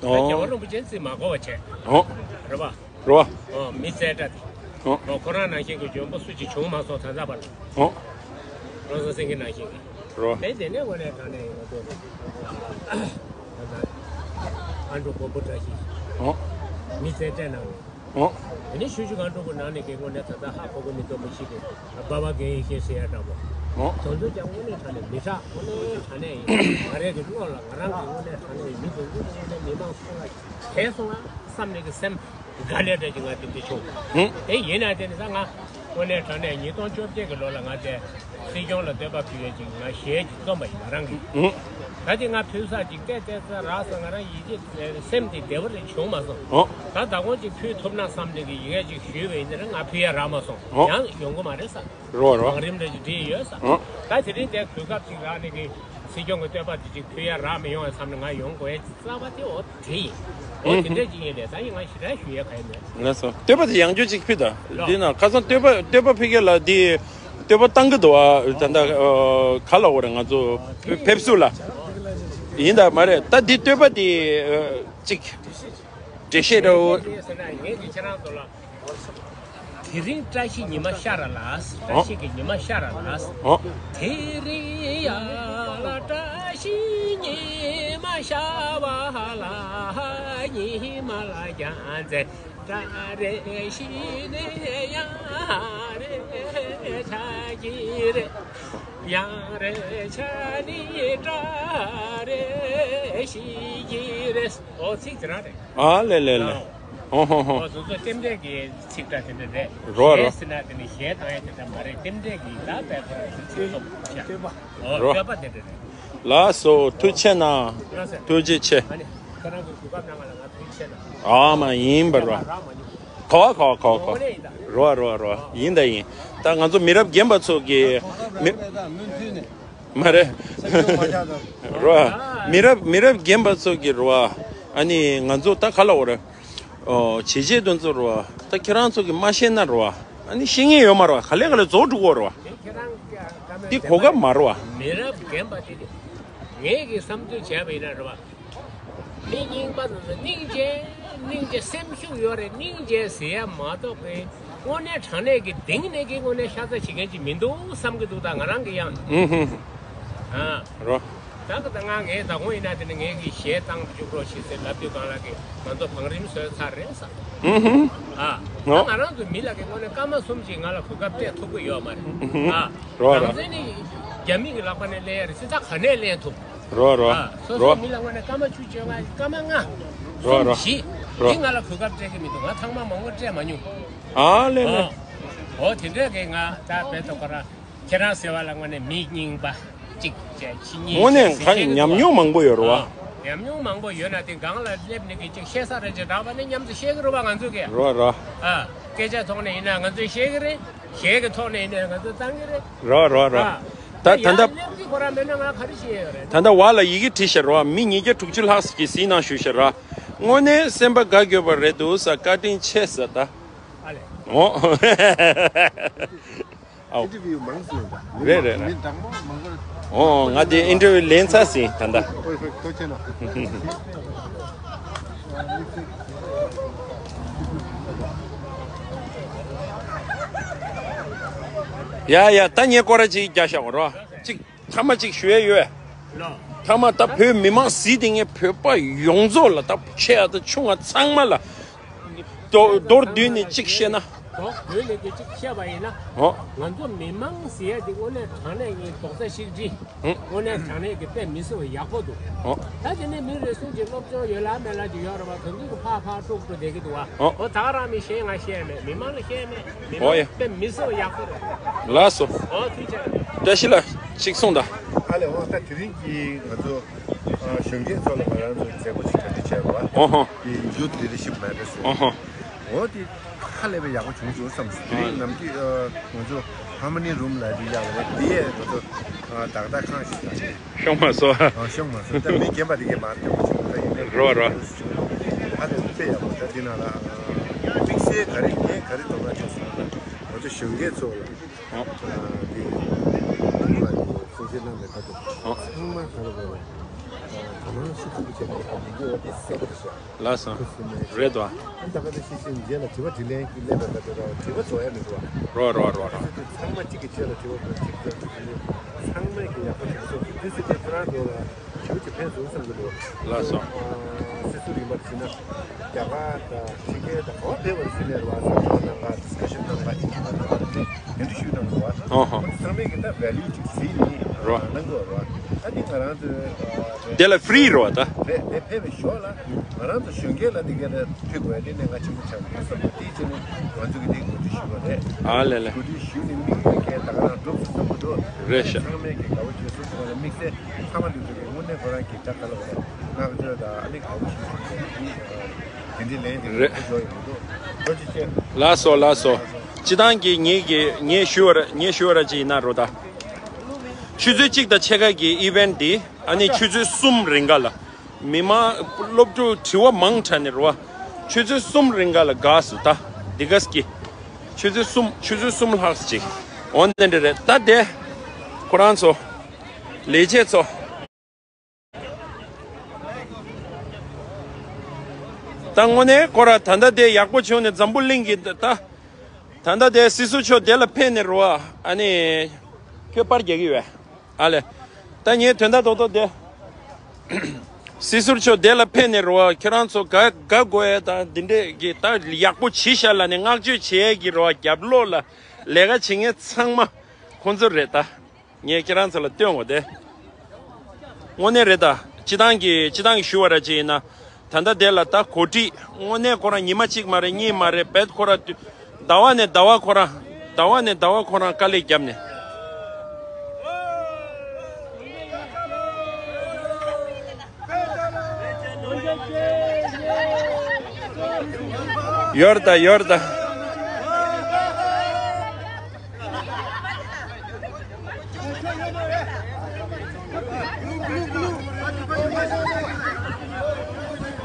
ཨོ། རྒྱལ་བ་རིན་པོ་ཆེ་རྩིས་མ་དགོས་པ་བྱས། ཨོ། རེད་བ། རེད་བ། ཨོ། མི་རྩེ་གྲ་དེ། ཨོ། ཨོ། ཁོ་རང་ནང་བཞིན་གྱི་འཇོན་པོ་སུ་གཅིག་བྱུང་མ་སོང་ད་ལྟ་བར། ཨོ། བློ་བཟང་སེང་གེ་ནང་བཞིན་གྱི། རེད་བ། དེ་དེ་ནས་དངོས་གནས་དྲང་གནས་ཡིན་ན་དེ་རེད། ད་ལྟ་ཨ་འབྲུག་མགོན་པོ་བཀྲ་ཤིས། ཨོ། མི་རྩེ་གྲའི་ནང་ནས། ཨོ། དེ་ནས་ཆུ་བཞི་སྒང་དྲུག་གི་ནང་ནས་ཀྱི་དངོས་གནས་ད་ལྟ་ཧ་གོ་གི་མི་འདུག་མི་ཤེས་གི། སྦ་བ་རྒན་ཡེ་ཤེས་ཟེར་ཡ་འདྲ་པོ། ཨོ། དེ་ཚོ་ཀྱང་དངོས་གནས་དྲང་གནས་མི་དྲག་དངོས་གནས་དྲང་གནས་ཡིན། ང་རང་གི་བློ་ལ་ང་རང་གི་དངོས་གནས་དྲང་གནས་ཡིན། མི་དེ་ཚོ་དངོས་གནས་མི་མང་ཚོ་ལ་དེ་སོང་ང་བསམ་ནས་ཀྱི་སེམས། དཀའ་ལས་འདྲ་ཅིག་ང་དེ་འདྲ་བྱུང་། ཧུམ། དེ་ཡིན་ན་དེ་ནི་ད་ང་དངོས་གནས་དྲང་གནས་ཉིས་སྟོང་བཅོ་བརྒྱད་ཀྱི་ལོ་ལ་ང་དེ་སྲིད་སྐྱོང་ལ་བསྟོད་པ་ཕུལ་ཡས་ཅིག་ང་གཞས་ཅིག་རྩོམ་པ་ཡིན་ང་རང་གིས། ཧུམ། ད་དེ་ང་ཕུལ་ས་ཅིག་བལྟས་བལྟས་ས་རག་ས་ང་རང་ཡིད་ཆེས་སེམས་དེ་བདེ་བོ་རེ་བྱུང་མ་སོང་། ཧུམ། ད་ད་གོང་ཅིག་ཕུལ་ཐུབ་ན་བསམ་ནས་ཀྱི་ཡི་གེ་ཅིག་ཞུས་པ་ཡིན་ན་ང་ཕུལ་ཡས་རག་མ་སོང་། ཧུམ། ཡང་ཡོང་གི་མ་རེད་ས། རོ་རོ། བང་རིམ་འདྲ་ཅིག་བསྒྲིགས་ཡོད་ས། ཧུམ། ད་དེ་རིང་དེ་གོ་སྐབས་ཅིག་རག་ནས་ཀྱི། སྲིད་སྐྱོང་གི་བསྟོད་པ་དེ་ཅིག་ཕུལ་ཡ་རག་མི་ཡོང་བའི་བསམ་ནས་ང་ཡོང་དགོས་ཡ་རྩ་བ་དེ་འོ་དེ་ཡིན། འོ་དེ་འདྲ་ཅིག་ཡིན་པས་ད་ཡིན་ང་ཞེ་དྲག་ཞུ་ཡ་ག་ཡིན་མེད། ལགས་སོ། བསྟོད་པ་དེ་ཡང་བསྐྱར་ཅིག་ཕུལ་དང་། འདི་ན་ཁ་སང་བསྟོད་པ་བསྟོད་པ་ཕུལ་མཁན་ལ་དེ་བསྟོད་པ་བཏང་གི་འདུག་ཨ། ད་ལྟ་ཨ་ག་ལ་འོ་རེད། ང་ཚོ་ཕེབས་བསུ་ལ་ཡིན་ད་མ་རེད། ད་འདི་བསྟོད་པ་དེ་ཨ་ཅིག་འགྲེལ་བཤད་འདྲ་བོ། དེ་རིང་བཀྲ་ཤིས་ཉི་མ་ཤར་ལ། བཀྲ་ཤིས་ཀྱི་ཉི་མ་ཤར་ལ། ཨོ། དེ་རིང་ཡ་ལ་བཀྲ་ཤིས་ཉི་མ་ཤར་བ་ལ། ཉི་མ་ལ་རྒྱལ་མཚན་བཀྲ་རེ་ཤིས་ནས་ཡང་རེ་ཆགས་ཀྱི་རེད། ཡང་རེ་ཆགས་ནས་བཀྲ་རེ་ཤིས་ཀྱི་རེད། ཨོ་ཚིག་དེ་རང་རེད། ཨ་ལེ་ལེ་ལེ། ཨོ་ཧོ་ཧོ། ཨོ་སོ་སོ་རྟེན་འབྲེལ་གྱི་ཚིག་འདྲ་དེ་འདྲ་རེད། རོ་རོ། གཞས་ཟེར་ན་དེ་ནི་གཞས་བཏང་ཡ་དེ་འདྲ་མ་རེད། རྟེན་འབྲེལ་གྱི་ད་དཔེ་ཁོ་རང་ཚིག་ཚོགས་ཤ། ཨོ་རོ། བསྟོད་པ་དེ་འདྲ་རེད། ལགས་སོ། ཐུགས་རྗེ་གནང་། ལགས་སོ། ཐུགས་རྗེ་ཆེ། ཨ་ནི་ཁྱེད་རང་གི་གོ་སྐབས་གནང་བ་ལ་ང་ཐུགས་རྗེ་ཆེ་གནང་། ཨ་མ་ཡིན་པ་རོ། རག་མ་མྱོང་། གོ་གོ་གོ་གོ། ངོ་ནས་ཡིན་ད། རོ་རོ་རོ། ཡིན་ད་ཡིན། ད་ང་ཚོ་མི་རབས་རྒན་པ་ཚོ་གི་མི། མ་རེད། རོ། མི་རབས་མི་རབས་རྒན་པ་ཚོ་གི་རོ། ཨ་ནི་ང་ཚོ་ད་ག་ལ་འོ་རེད། ཨོ་བྱས་རྗེས་དེ་ཚོ་རོ། ད་ཁྱེད་རང་ཚོ་གི་མ་ཤེས་ན་རོ། ཨ་ནི་ཤེས་ངེས་ཡོད་མ་རོ། ག་ལེ་ག་ལེ་རྫོགས་འགྲོ་གོ་རོ། འདི་གོ་སྐབས་མ་རོ། མི་རབས་རྒན་པ་དེ་ངས་ཀྱི་བསམ་ཚུལ་བྱས་པ་ཡིན་ན་རོ། མི་རྙིང་པ་ཚོ་སྙིང་རྗེ། སྙིང་རྗེ་སེམས་ཤུགས་ཡོད་རེད། སྙིང་རྗེ་ཟེར་ཡ་མ་གཏོགས་པའི་དངོས་གནས་དྲང་གནས་ཀྱི་གདེང་གནས་ཀྱི་དངོས་གནས་ཤ་ཚ་བྱེད་མཁན་ཅིག་མི་འདུག་བསམ་གྱི་འདུག་ད་ང་རང་གི་ཡང་། ཨུ་ཧུ། ཨ། རོ། ད་གི་ད་ང་ངས་ད་དགོང་ཡིན་ན་དེ་ནི་ངས་ཀྱི་གཞས་བཏང་བཅུག་རོགས་ཞེས་ཟེར་ལབ་དུས་སྒང་ལ་གི་ང་ཚོ་བང་རིམ་བཟོས་ཚར་རེད་ས། ཨུ་ཧུ། ཨ། ད་ང་རང་ཚོ་མི་ལ་གི་དངོས་གནས་སྐར་མ་གསུམ་ཅིག་ང་ལ་གོ་སྐབས་སྤྲད་ཐུབ་ཀྱི་ཡོད་མ་རེད། ཨུ་ཧུ། ཨ། རོ་རོ། རང་བཙན་ནི་རྒྱ་མི་གི་ལག་པ་ནས་ལེན་ཡ་རེད་ཟེར། ད་ག་ནས་ལེན་ཐུབ། རོ་རོ། ཨ། སོ་རོ། སོ་མི་ལ་དངོས་གནས་སྐར་མ་བཅུ་བཅོ་ལྔ་སྐར་མ་ལྔ། རོ་རོ། གསུམ་བཞི། རོ། འདི་ང་ལ་གོ་སྐབས་སྤྲད་ཀྱི་མི་འདུག་ང་ཐེངས་མ་མང་པོ་སྤྲད་མ་མྱོང་། ཨ་ལེ་ལེ། ཨོ། ཨོ་དེ་འདྲས་ཀྱི་ང་ད་བེད་དོ་ཁོ་རང་ཁྱེད་རང་ཟེར་བ་ལ་དངོས་གནས་མི་རྙིང་པ་གཅིག་བྱས་ཕྱི་ཉིན་དངོས་གནས་བྱས་ཁ་ཟེར་ཉམས་མྱོང་མང་པོ་ཡོད་རེད་བ། ཨོ་ཉམས་མྱོང་མང་པོ་ཡོད་ན་དེ་སྒང་ལ་སླེབས་ནས་ཀྱི་གཅིག་བཤད་ས་རེ་ཅིག་དྲག་པ་ནི་མཉམ་དུ་བཤད་ཀྱི་རེད་བ་ང་ཚོས་ཀྱི། རོ་རོ། ཨ། སྐད་ཆ་ཐོག་ནས་ཡིན་ན་ང་ཚོས་བཤད་ཀྱི་རེད། གཞས་ཀྱི་ཐོག་ནས་ཡིན་ན་ང་ཚོས་བཏང་གི་རེད། རོ་རོ་རོ། ཨ། ད་ད་ད་ཡང་སླེབས་ཀྱི་ཁོ་རང་མེད་ན་ང་ག་རེ་བཤད་ཡོད་རེད། ད་ད་བ་ལ་ཡི་གེ་བྲིས་ཤག་རོ། མི་ཉིས་བརྒྱ་དྲུག་ཅུ་ལྷག་ཅིག་གིས་གཟིགས་གནང་ཞུས་ཤག་རོ། དངོས་གནས་སེམས་པ་དགའ་དགོས་པ་རེད་འདུག་ཟེར་བཀའ་དྲིན་ཆེ་ཟེར་ད། ཨ་ལེ། ཨོ། ཨའོ། ཨིན་ཊར་བིའུ་མང་སོང་ད། རེད་རེད་རེད། མི་དྲང་པོ་མང་པོ། ཨོ་ང་དེ་ཨིན་ཊར་བིའུ་ལེན་ཚར་ཟིན་ད་ད། ཨོ་ཁོ་ཁོ་ཁྱེད་ན། ཡ་ཡ་ད་ངས་སྐོར་ར་ཅིག་རྒྱག་བཞག་གོ་རོ། ཅིག་ཐ་མ་ཅིག་ཞུ་ཡ་ཡོད། ལོ། ཐ་མ་ད་བོད་མི་མང་གཟིགས་དེ་ངས་བོད་པ་ཡོངས་རྫོགས་ལ་ད་ཆེ་ཡ་ད་ཆུང་ང་ཚང་མ་ལ། མདོར་མདོར་བསྡུས་ནས་གཅིག་བཤད་ན། མདོར་བསྡུས་ནས་དེ་གཅིག་བཤད་པ་ཡིན་ན། ཨོ། ང་ཚོ་མི་མང་ཟེར་ཡ་དེ་དངོས་གནས་དྲང་གནས་ཀྱི་རྡོག་རྩ་གཅིག་སྒྲིལ། ཨོ། དངོས་གནས་དྲང་གནས་ཀྱི་དཔེ་མི་སྲིད་པ་ཡག་པོ་འདུག་ཨོ། ད་དེ་ནས་མི་རེ་ཟུང་གིས་སློབ་སྦྱོང་ཡོད་ལ་མེད་ལ་ཅིག་ཡོད་རེད་བ། གང་གི་ཕར་ཕར་དཀྲུག་དཀྲུག་བསྡད་ཀྱི་འདུག་བ། ཨོ། ཨོ་ད་ག་རང་མི་བཤད་ང་བཤད་མེད། མི་མང་ལ་བཤད་མེད། མི་ཨོ་མང་ཡ། དཔེ་མི་སྲིད་པ་ཡག་པོ་རེད། ལགས་སོ། ཨོ་ཐུགས་རྗེ་ཆེ། བཀྲ་ཤིས་ལགས་གཅིག་གསུངས་དང་། ཨ་ལེ་ཨོ་ད་དེ་རིང་གི་ང་ཚོ་གཞོན་སྐྱེས་ཚོ་ལ་ང་རང་ཚོ་མཛད་སྒོ་ཅིག་གྲ་སྒྲིག་བྱས་པ། ཨོ་ཧོ། དེ་ཡུཐ་ལི་ཌར་ཤིབ་མེ་ཊར་ཟེར། ཨོ་ཧོ། འོ་དེ་ཧ་ལས་པའི་ཡག་པོ་བྱུང་བྱུང་བསམ་སོང་། དེ་རིང་ནམ་རྒྱུན་ཨ་ང་ཚོ་ཧར་མོ་ནི་རུམ་ལ་རེད་ཡག་རེད། དེ་ཡས་ང་ཚོ་ཨ་ཏག་ཏག་ཁང་ཞིག་ལ་ཤོང་མ་སོང་། ཨ་ཤོང་མ་སོང་། ད་མི་རྒན་པ་དེ་གས་མར་སྐྱོད་པ་བྱུང་། ད་ཡིན་ནའི་རོ་རོ། ཧ་ལས་པའི་དཔེ་ཡག་པོ། ད་དེ་ནང་ལ་དམིགས་བསལ་ག་རེ་ངས་ག་རེ་དོ་སྣང་བྱུང་སོང་ན། ང་ཚོ་གཞོན་སྐྱེས་ཚོ་ལ་ཨ་དེ་ཁོང་ལ་གསུང་བཤད་གནང་བའི་ཁ་ཐུག་ཨ་ཚང་མ་ག་རེ་ག་རེ་དོ་སྣང་ཤུགས་ཆེན་པོ་བྱས་ནས་ཡིན་གྱི་ཡོད་པ་དེ་གསལ་པོ་རེད་ཤག་ལགས་སོ། རེད་དོ། ཨ་ད་ག་དེ་ཤེས་ཤེས་རྗེས་ལ་དྲི་བ་དྲིས་ལན་གྱི་ལན་པ་ད་དེ་ར་དྲི་བ་བཟོ་ཡ་མི་འདུག་བ། རོ་རོ་རོ་རོ། ཨ་ཚོ་དེ་ཚང་མ་གཅིག་གི་རྗེས་ལ་དྲི་བ་དང་གཅིག་རྗེས་ལ་དྲི་བ་ཚང་མས་ཀྱི་ཡག་པོ་བྱུང་སོང་། དེ་ཚོ་དེ་ཁྱོད་རང་ཚོ་ལ་ཞེ་པོ་ཅིག་ཕན་སོང་བསམ་གྱི་འདུག་ལགས་སོ། ཨ་སྲིད་ཟུར་རིམ་པར་ཕྱིན་ན་རྒྱ་གར་དང་ཕྱི་རྒྱལ་དང་ག་པར་ཕེབས་པར་ཕྱིན་ནས་ར་བ་ཚང་མ་ནང་པ་ཌིས་ཀ་ཤན་གནང་པ་ཨིན་ཇི་གནང་པ་དེ་འདི་འདྲ་ཞུས་གནང་འདུག་བ། ཨོ་ཧོ། ཚང་མས་ཀྱི་ད་ཝེ་ལིའུ་ཅིག་གཟིགས་ནས་རོ། གནང་དགོས་རོ། ཨ་ནི་ང་རང་ཚོའི་དེ་ལ་ཧྥི་རི་རོ་ད། རེད་རེད། ཕེབས་པའི་ཞོར་ལ་ང་རང་ཚོ་གཞོན་སྐྱེས་ལ་འདི་ག་ལ་ཕུལ་དགོས་ཡ་དེ་གནད་འགག་ཆེན་པོ་ཆགས་འདུག་བསམ་པ་དེའི་ཆེད་ནས་ང་ཚོ་གི་དེ་གོ་སྒྲིག་ཞུས་པ་རེད། ཨ་ལེ་ལེ། གོ་སྒྲིག་ཞུས་ནས་དམིགས་ཡུལ་གལ་ད་ག་རང་འགྲུབ་སོང་བསམ་གྱི་འདུག་རེད་ཤག་ཚང་མས་ཀྱི་དགའ་བོ་བྱེད་སོང་ཟེར་བ་ལ་དམིགས་བསལ་ཚང་མ་འདི་ཚོ་གི་དངོས་གནས་ཁོ་རང་གི་ད་ག་ལ་བ་བསྔགས་བརྗོད་དང་ཨ་ནི་དགའ་བོ་ཞིག་བྱུང་སོང་། དེ་འདྲའི་ལན་དེ་རེད། འགྲོ་ཡོང་གི་འདུག་ཐུགས་རྗེ་ཆེ། ལགས་སོ་ལགས་སོ། སྤྱི་བཏང་གི་ངེད་ཀྱི་ངས་ཞུ་བར་ངས་ཞུ་བར་ཅིག་ཡིན་ན་རོ་ད། ཆུ་ཚོད་གཅིག་དང་ཕྱེད་ཀ་གི་ཨི་ཝེན་ཊི་འདི་ཨ་ནི་ཆུ་ཚོད་གསུམ་རིང་ག་ལ། མི་མང་སློབ་ཕྲུག་དྲི་བ་མང་དྲགས་ནས་རེད་བ། ཆུ་ཚོད་གསུམ་རིང་ག་ལ་འགགས་སོང་ད། འདི་ག་ཀྱི། ཆུ་ཚོད་གསུམ་ཆུ་ཚོད་གསུམ་ལྷག་ཅིག་འོ་དེ་འདྲ་རེད་ད་དེ། ཁོ་རང་ཚོ། ལས་བྱེད་ཚོ། ད་དངོས་གནས་ཁོ་ར་ད་ལྟ་དེ་ཡག་པོ་བྱུང་ནས་འཛམ་བུ་གླིང་གི་ད། ད་ལྟ་དེ་སྲིད་ཟུར་མཆོག་དེ་ལ་ཕེབས་ནས་རེད་བ། ཨ་ནི། ཁྱོད་པར་རྒྱག་གི་ཡོད། ཨ་ལས། ད་ངས་དོན་དག་རྡོག་རྡོག་དེ། སྲིད་ཟུར་མཆོག་དེ་ལ་ཕེབས་ནས་རེད་བ། ཁྱེད་རང་ཚོ་དགའ་དགའ་དགོས་ཡ་ད་འདི་འདྲས་ཀྱི་ད་ཡག་པོ་བྱས་ཤག་ལབ་ནས་བསྔགས་བརྗོད་བྱེད་ཡས་ཀྱི་རེད་བ། རྒྱབ་ལོགས་ལ་ལས་ཀ་བྱེད་མཁན་ཚང་མ་ཁོང་ཚོ་རེད་ད། ངས་ཁྱེད་རང་ཚོ་ལ་སྟོན་དགོས་ཏེ། དངོས་གནས་རེད་ད། སྤྱི་བཏང་གི་སྤྱི་བཏང་གི་ཞུ་བ་ར་ཅིག་ཡིན་ན། ད་ལྟ་དེ་ལ་ད་གོ་སྒྲིག་དངོས་གནས་ཁོ་རང་ཉི་མ་གཅིག་མ་རེད་གཉིས་མ་རེད་བེད་ཁོ་རང་དུ། ཟླ་བ་ནས་ཟླ་བ་ཁོ་རང་ཟླ་བ་ནས་ཟླ་བ་ཁོ་རང་དཀའ་ལས་བརྒྱབ་ནས། ཡོར་ད་ཡོར་ད།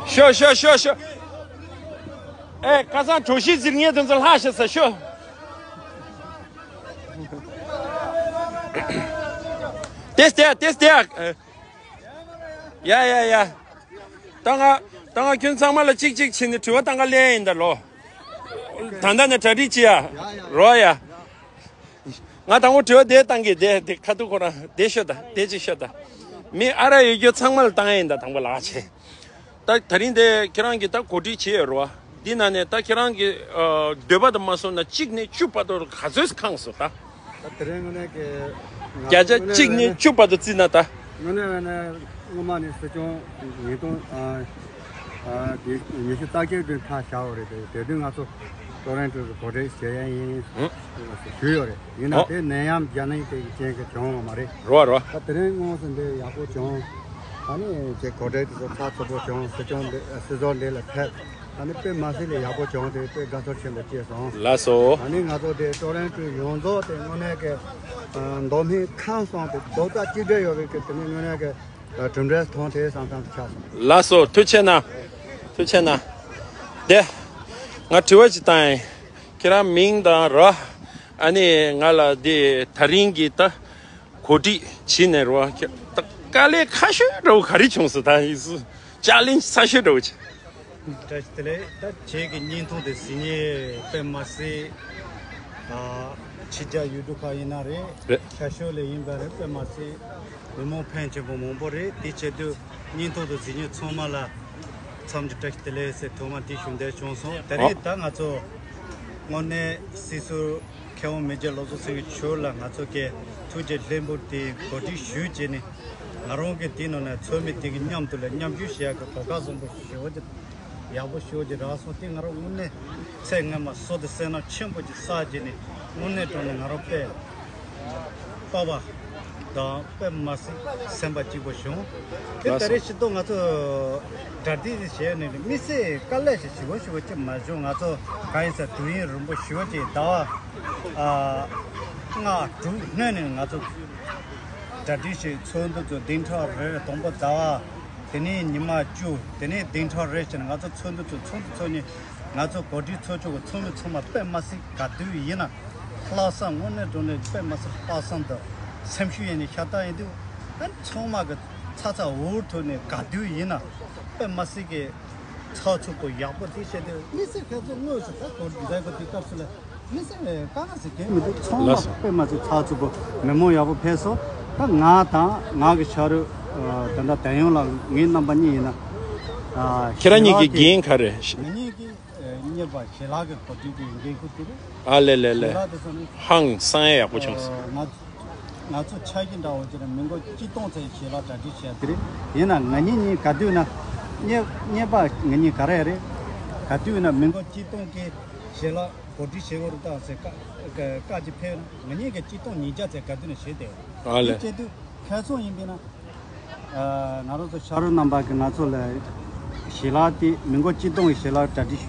ཤོ་ཤོ་ཤོ་ཤོ། ཨེ་ཁ་སང་གྲོ་ཞིབ་ཟེར་མཁན་དེ་ཚོ་ལྷག་ཤ་ཟ་ཤོ། ཏེས་ཏེ་ཏེས་ཏེ། ཡ་ཡ་ཡ། ད་ང་ད་ང་ཁྱོད་ཚང་མ་ལ་གཅིག་གཅིག་བྱས་ནས་དྲི་བ་བཏང་ག་ལེན་ཡིན་ད་ལོ། ད་ལྟ་ནས་གྲ་སྒྲིག་བྱེད་ཡ། རོ་ཡ། ང་དང་པོ་དྲི་བ་དེ་བཏང་གི་དེ་དེ་ཁ་ཐུག་ཁོ་རང་དེ་ཤོད་ད་དེ་གཅིག་ཤོད་ད། མི་ཨ་ར་ཡོད་རྒྱུ་ཚང་མ་ལ་བཏང་ཡ་ཡིན་ད་དང་པོ་ལགས་ཆེ། ད་ད་རིང་དེ་ཁྱེད་རང་གིས་ད་གོ་སྒྲིག་བྱས་ཡོད་རེད་བ། འདི་ན་ནས་ད་ཁྱེད་རང་གི་ཨ་འདོད་པ་དང་མ་སོང་ན་གཅིག་ནས་བཅུ་བར་དུ་ག་ཚོད་ཁེངས་སོང་ད། ད་དེ་རིང་དངོས་གནས་ཀྱི་ང་བརྒྱ་ཆ་ཚོ་དངོས་གཅིག་ནས་གཅིག་བར་དུ་བརྩིས་ན་ད། དངོས་གནས་དངོས་གནས་སྔོན་མ་ནས་སྲིད་སྐྱོང་ཉིས་སྟོང་ཨ་ཨ་དེ་ཉི་ཤུ་རྩ་བརྒྱད་དུ་ཕར་བཞག་པ་རེད་དེ་དེ་དུས་ང་ཚོ་ཊོ་རོན་ཊོ་དུ་གོ་སྒྲིག་བྱེད་ཡ་ཡིན་ཞུས་ཡོད་རེད། ཡིན་ན་ཨོ། དེ་ནད་ཡམས་རྒྱ་ནད་དེ་གི་རྐྱེན་གྱིས་བྱུང་བ་མ་རེད། རོ་རོ། ད་དེ་རིང་དངོས་སུ་འདི་ཡག་པོ་བྱུང་། ཨ་ནི་ཅེ་གོ་སྒྲིག་དེ་ཚོ་ཚགས་ཚུད་པོ་བྱུང་སྲིད་སྐྱོང་འདི་སྲིད་ཟུར་འདི་ལ་ཕེབས། ཨ་ནི་དཔེ་མ་སྲིད་ལས་ཡག་པོ་བྱུང་དེ་དཔེ་དགའ་ཚོར་ཆེན་པོ་སྐྱེས་སོང་། ལགས་སོ། ཨ་ནི་ང་ཚོ་དེ་ཊོ་རོན་ཊོ་ཡོངས་རྫོགས་དེ་དངོས་གནས་ཀྱི་མདོ་སྨད་ཁམས་གསུམ་དེ་རྡོག་རྩ་གཅིག་སྒྲིལ་ཡོད་པའི་གི་དེ་ནི་དངོས་གནས་ཀྱི་གྲུབ་འབྲས་ཐོན་དེ་བསམ་བསམ་དུ་ཆགས་སོང་། ལགས་སོ་ཐུགས་ཆེ་གནང་། ཐུགས་ཆེ་གནང་། དེ། ང་དྲི་བ་ཅིག་བཏང་ཡིན། ཁྱེད་རང་མིང་དང་རོ། ཨ་ནི་ང་ལ་དེ་ད་རིང་གི་ད། གོ་སྒྲིག་བྱས་ནས་རོ། ད་དཀའ་ལས་ཁག་ཤོས་འདྲ་བོ་ག་རེ་བྱུང་སོང་ད་ཡིན་སུ། ཅ་ལེན་ཚ་ཤོས་འདྲ་བོ་བྱས། བཀྲ་ཤིས་བདེ་ལེགས། ད་ཁྱེད་ཀྱི་བརྙན་ཐུང་དེ་གཟིགས་ནས་དཔེ་མ་སྲིད། ཨ། ཕྱི་རྒྱལ་ཡུལ་གྲུ་ཁག་ཡིན་ན་རེད། རེད། ཤར་ཕྱོགས་ལ་ཡིན་པ་རེད་དཔེ་མ་སྲིད། མི་མང་ཕོན་ཆེན་པོ་མང་པོ་རེད་དེ་བྱེད་དུས་བརྙན་ཐུང་དེ་གཟིགས་མཁན་ཚང་མ་ལ་འཚམས་འདྲི་བཀྲ་ཤིས་བདེ་ལེགས་ཟེར་ཐོག་མ་དེ་ཞུ་འདོད་བྱུང་སོང་། དེ་ཨ། རིང་ད་ང་ཚོ་དངོས་གནས་སྲིད་ཟུར་མཁས་དབང་མི་རྗེ་བློ་བཟང་སེང་གེ་མཆོག་ལ་ང་ཚོ་གི་ཐུགས་རྗེ་ལྷུན་པོ་དེ་གོ་སྒྲིག་ཞུས་བྱས་ནས་ང་རང་གི་དེའི་ནང་ནས་ཚོགས་མི་དེ་གི་མཉམ་དུ་ལ་མཉམ་ཞུགས་བྱེད་ཡག་གི་གོ་སྐབས་བཟང་པོ་ཞེ་པོ་ཅིག་ཡག་པོ་ཞེ་པོ་ཅིག་རག་སོང་། དེ་ང་རང་དངོས་གནས་ཚེ་སྔོན་མ་བསོད་བདེ་བསོད་ནམས་ཆེན་པོ་ཅིག་བསགས་བྱས་ནས་དངོས་གནས་དྲང་གནས་ང་རང་དཔེ་དཔའ་བ་དང་དཔེ་མ་སྲིད་སེམས་པ་སྐྱིད་པོ་བྱུང་། དེ་ལགས་སོ། ད་རེས་ཕྱི་ཐོག་ང་ཚོ་གྲ་སྒྲིག་བྱས་ནས་དམིགས་བསལ་དཀའ་ལས་ཞིག་ཞེ་པོ་ཞེ་པོ་ཅིག་མ་བྱུང་། ང་ཚོ་གང་ཡིན་ཟེར་དུས་ཡུན་རིང་པོ་ཞེ་པོ་ཅིག་ཟླ་བ་ཨ་ལྔ་དྲུག་སྔོན་ནས་ང་ཚོ་གྲ་སྒྲིག་བྱས། ཚོགས་འདུ་ཚོ་བདུན་ཕྲག་རེར་དང་པོ་ཟླ་བ། དེ་ནས་ཉི་མ་བཅུ། དེ་ནས་བདུན་ཕྲག་རེ་བྱས་ནས་ང་ཚོ་ཚོགས་འདུ་ཚོ་ཚོགས་འདུ་ཚོགས་ནས་ང་ཚོ་གོ་སྒྲིག་ཚོགས་ཆུང་གི་ཚོགས་མི་ཚང་མ་དཔེ་མ་སྲིད་ག་དུས་ཡིན་ན་ལྷག་བསམ་དངོས་གནས་དྲང་གནས་དཔེ་མ་སྲིད་ལྷག་བསམ་དང་སེམས་ཤུགས་ཡིན་ནས་ཤ་སྟག་ཡིན་དུས་ཨ་ཚང་མ་གི་ཚ་ཚ་འུར་འུར་ཐོག་ནས་ག་དུས་ཡིན་ན་དཔེ་མ་སྲིད་ཀྱི་ཚགས་ཚུད་པོ་ཡག་པོ་དེ་བྱས་ཏེ་དམིགས་བསལ་ཁྱེད་ཚོ་དངོས་སུ་ད་གོ་སྒྲིག་མཛད་དགོས་དུས་སྐབས་སུ་ལ། མི་སེར་དཀའ་ངལ་ཟེར་མཁན་མི་འདུག་ཚང་མ་ལགས་སོ། དཔེ་མ་ཚད་ཚགས་ཚུད་པོ་མི་མང་ཡག་པོ་ཕེབས་སོང་། ད་ང་དང་ང་གི་ཕྱག་རོགས་ཨ་ད་ལྟ་དོན་ཡོང་ལགས་ངའི་རྣམ་པ་གཉིས་ཡིན་ན། ཨ་ཁྱེད་རང་གཉིས་ཀྱི་ཞལ་ལག་གི་འགན་ག་རེ། ང་གཉིས་ཀྱི་ཨ་གཉེར་པ་ཞལ་ལག་གི་གོ་སྒྲིག་གི་འགན་ཁུར་དེ་རེད། ཨ་ལེ་ལེ་ལེ། ཞལ་ལག་དེ་ཚོ་ནི་ཧང་སང་ཡག་པོ་བྱུང་སོང་། ཨ་ང་ང་ཚོ་ཆ་རྐྱེན་འདྲ་བོ་ཅིག་ལ་མི་མགོ་གཅིག་སྟོང་ཙམ་ཞལ་ལག་གྲ་སྒྲིག་བྱས་དེ་རེད། ཡིན་ན་ང་གཉིས་གཉིས་ག་དུས་ན་གཉེར་གཉེར་པ་ང་གཉིས་ག་རེ་རེད། ག་དུས་ན་མི་མགོ་གཅིག་སྟོང་གི་ཞལ་ལག་གོ་སྒྲིག་བྱེད་དགོས་རེད་ད་ཟེར་བཀའ་བཀའ་ཅིག་ཕེབས་ན་ང་གཉིས་ཀྱིས་གཅིག་སྟོང་ཉིས་བརྒྱ་ཙམ་ག་དུས་ན་བྱེད་བསྡད་ཡོད། ཨ་ལེ། དེ་བྱེད་དུས་ཁ་སང་ཡིན་པས་ན། ཨ་ང་རང་ཚོ་ཕྱག་རོགས་རྣམ་པ་གིས་ང་ཚོ་ལ་ཞལ་ལག་དེ་མི་མགོ་གཅིག་སྟོང་གི་ཞལ་ལག་གྲ་སྒྲིག་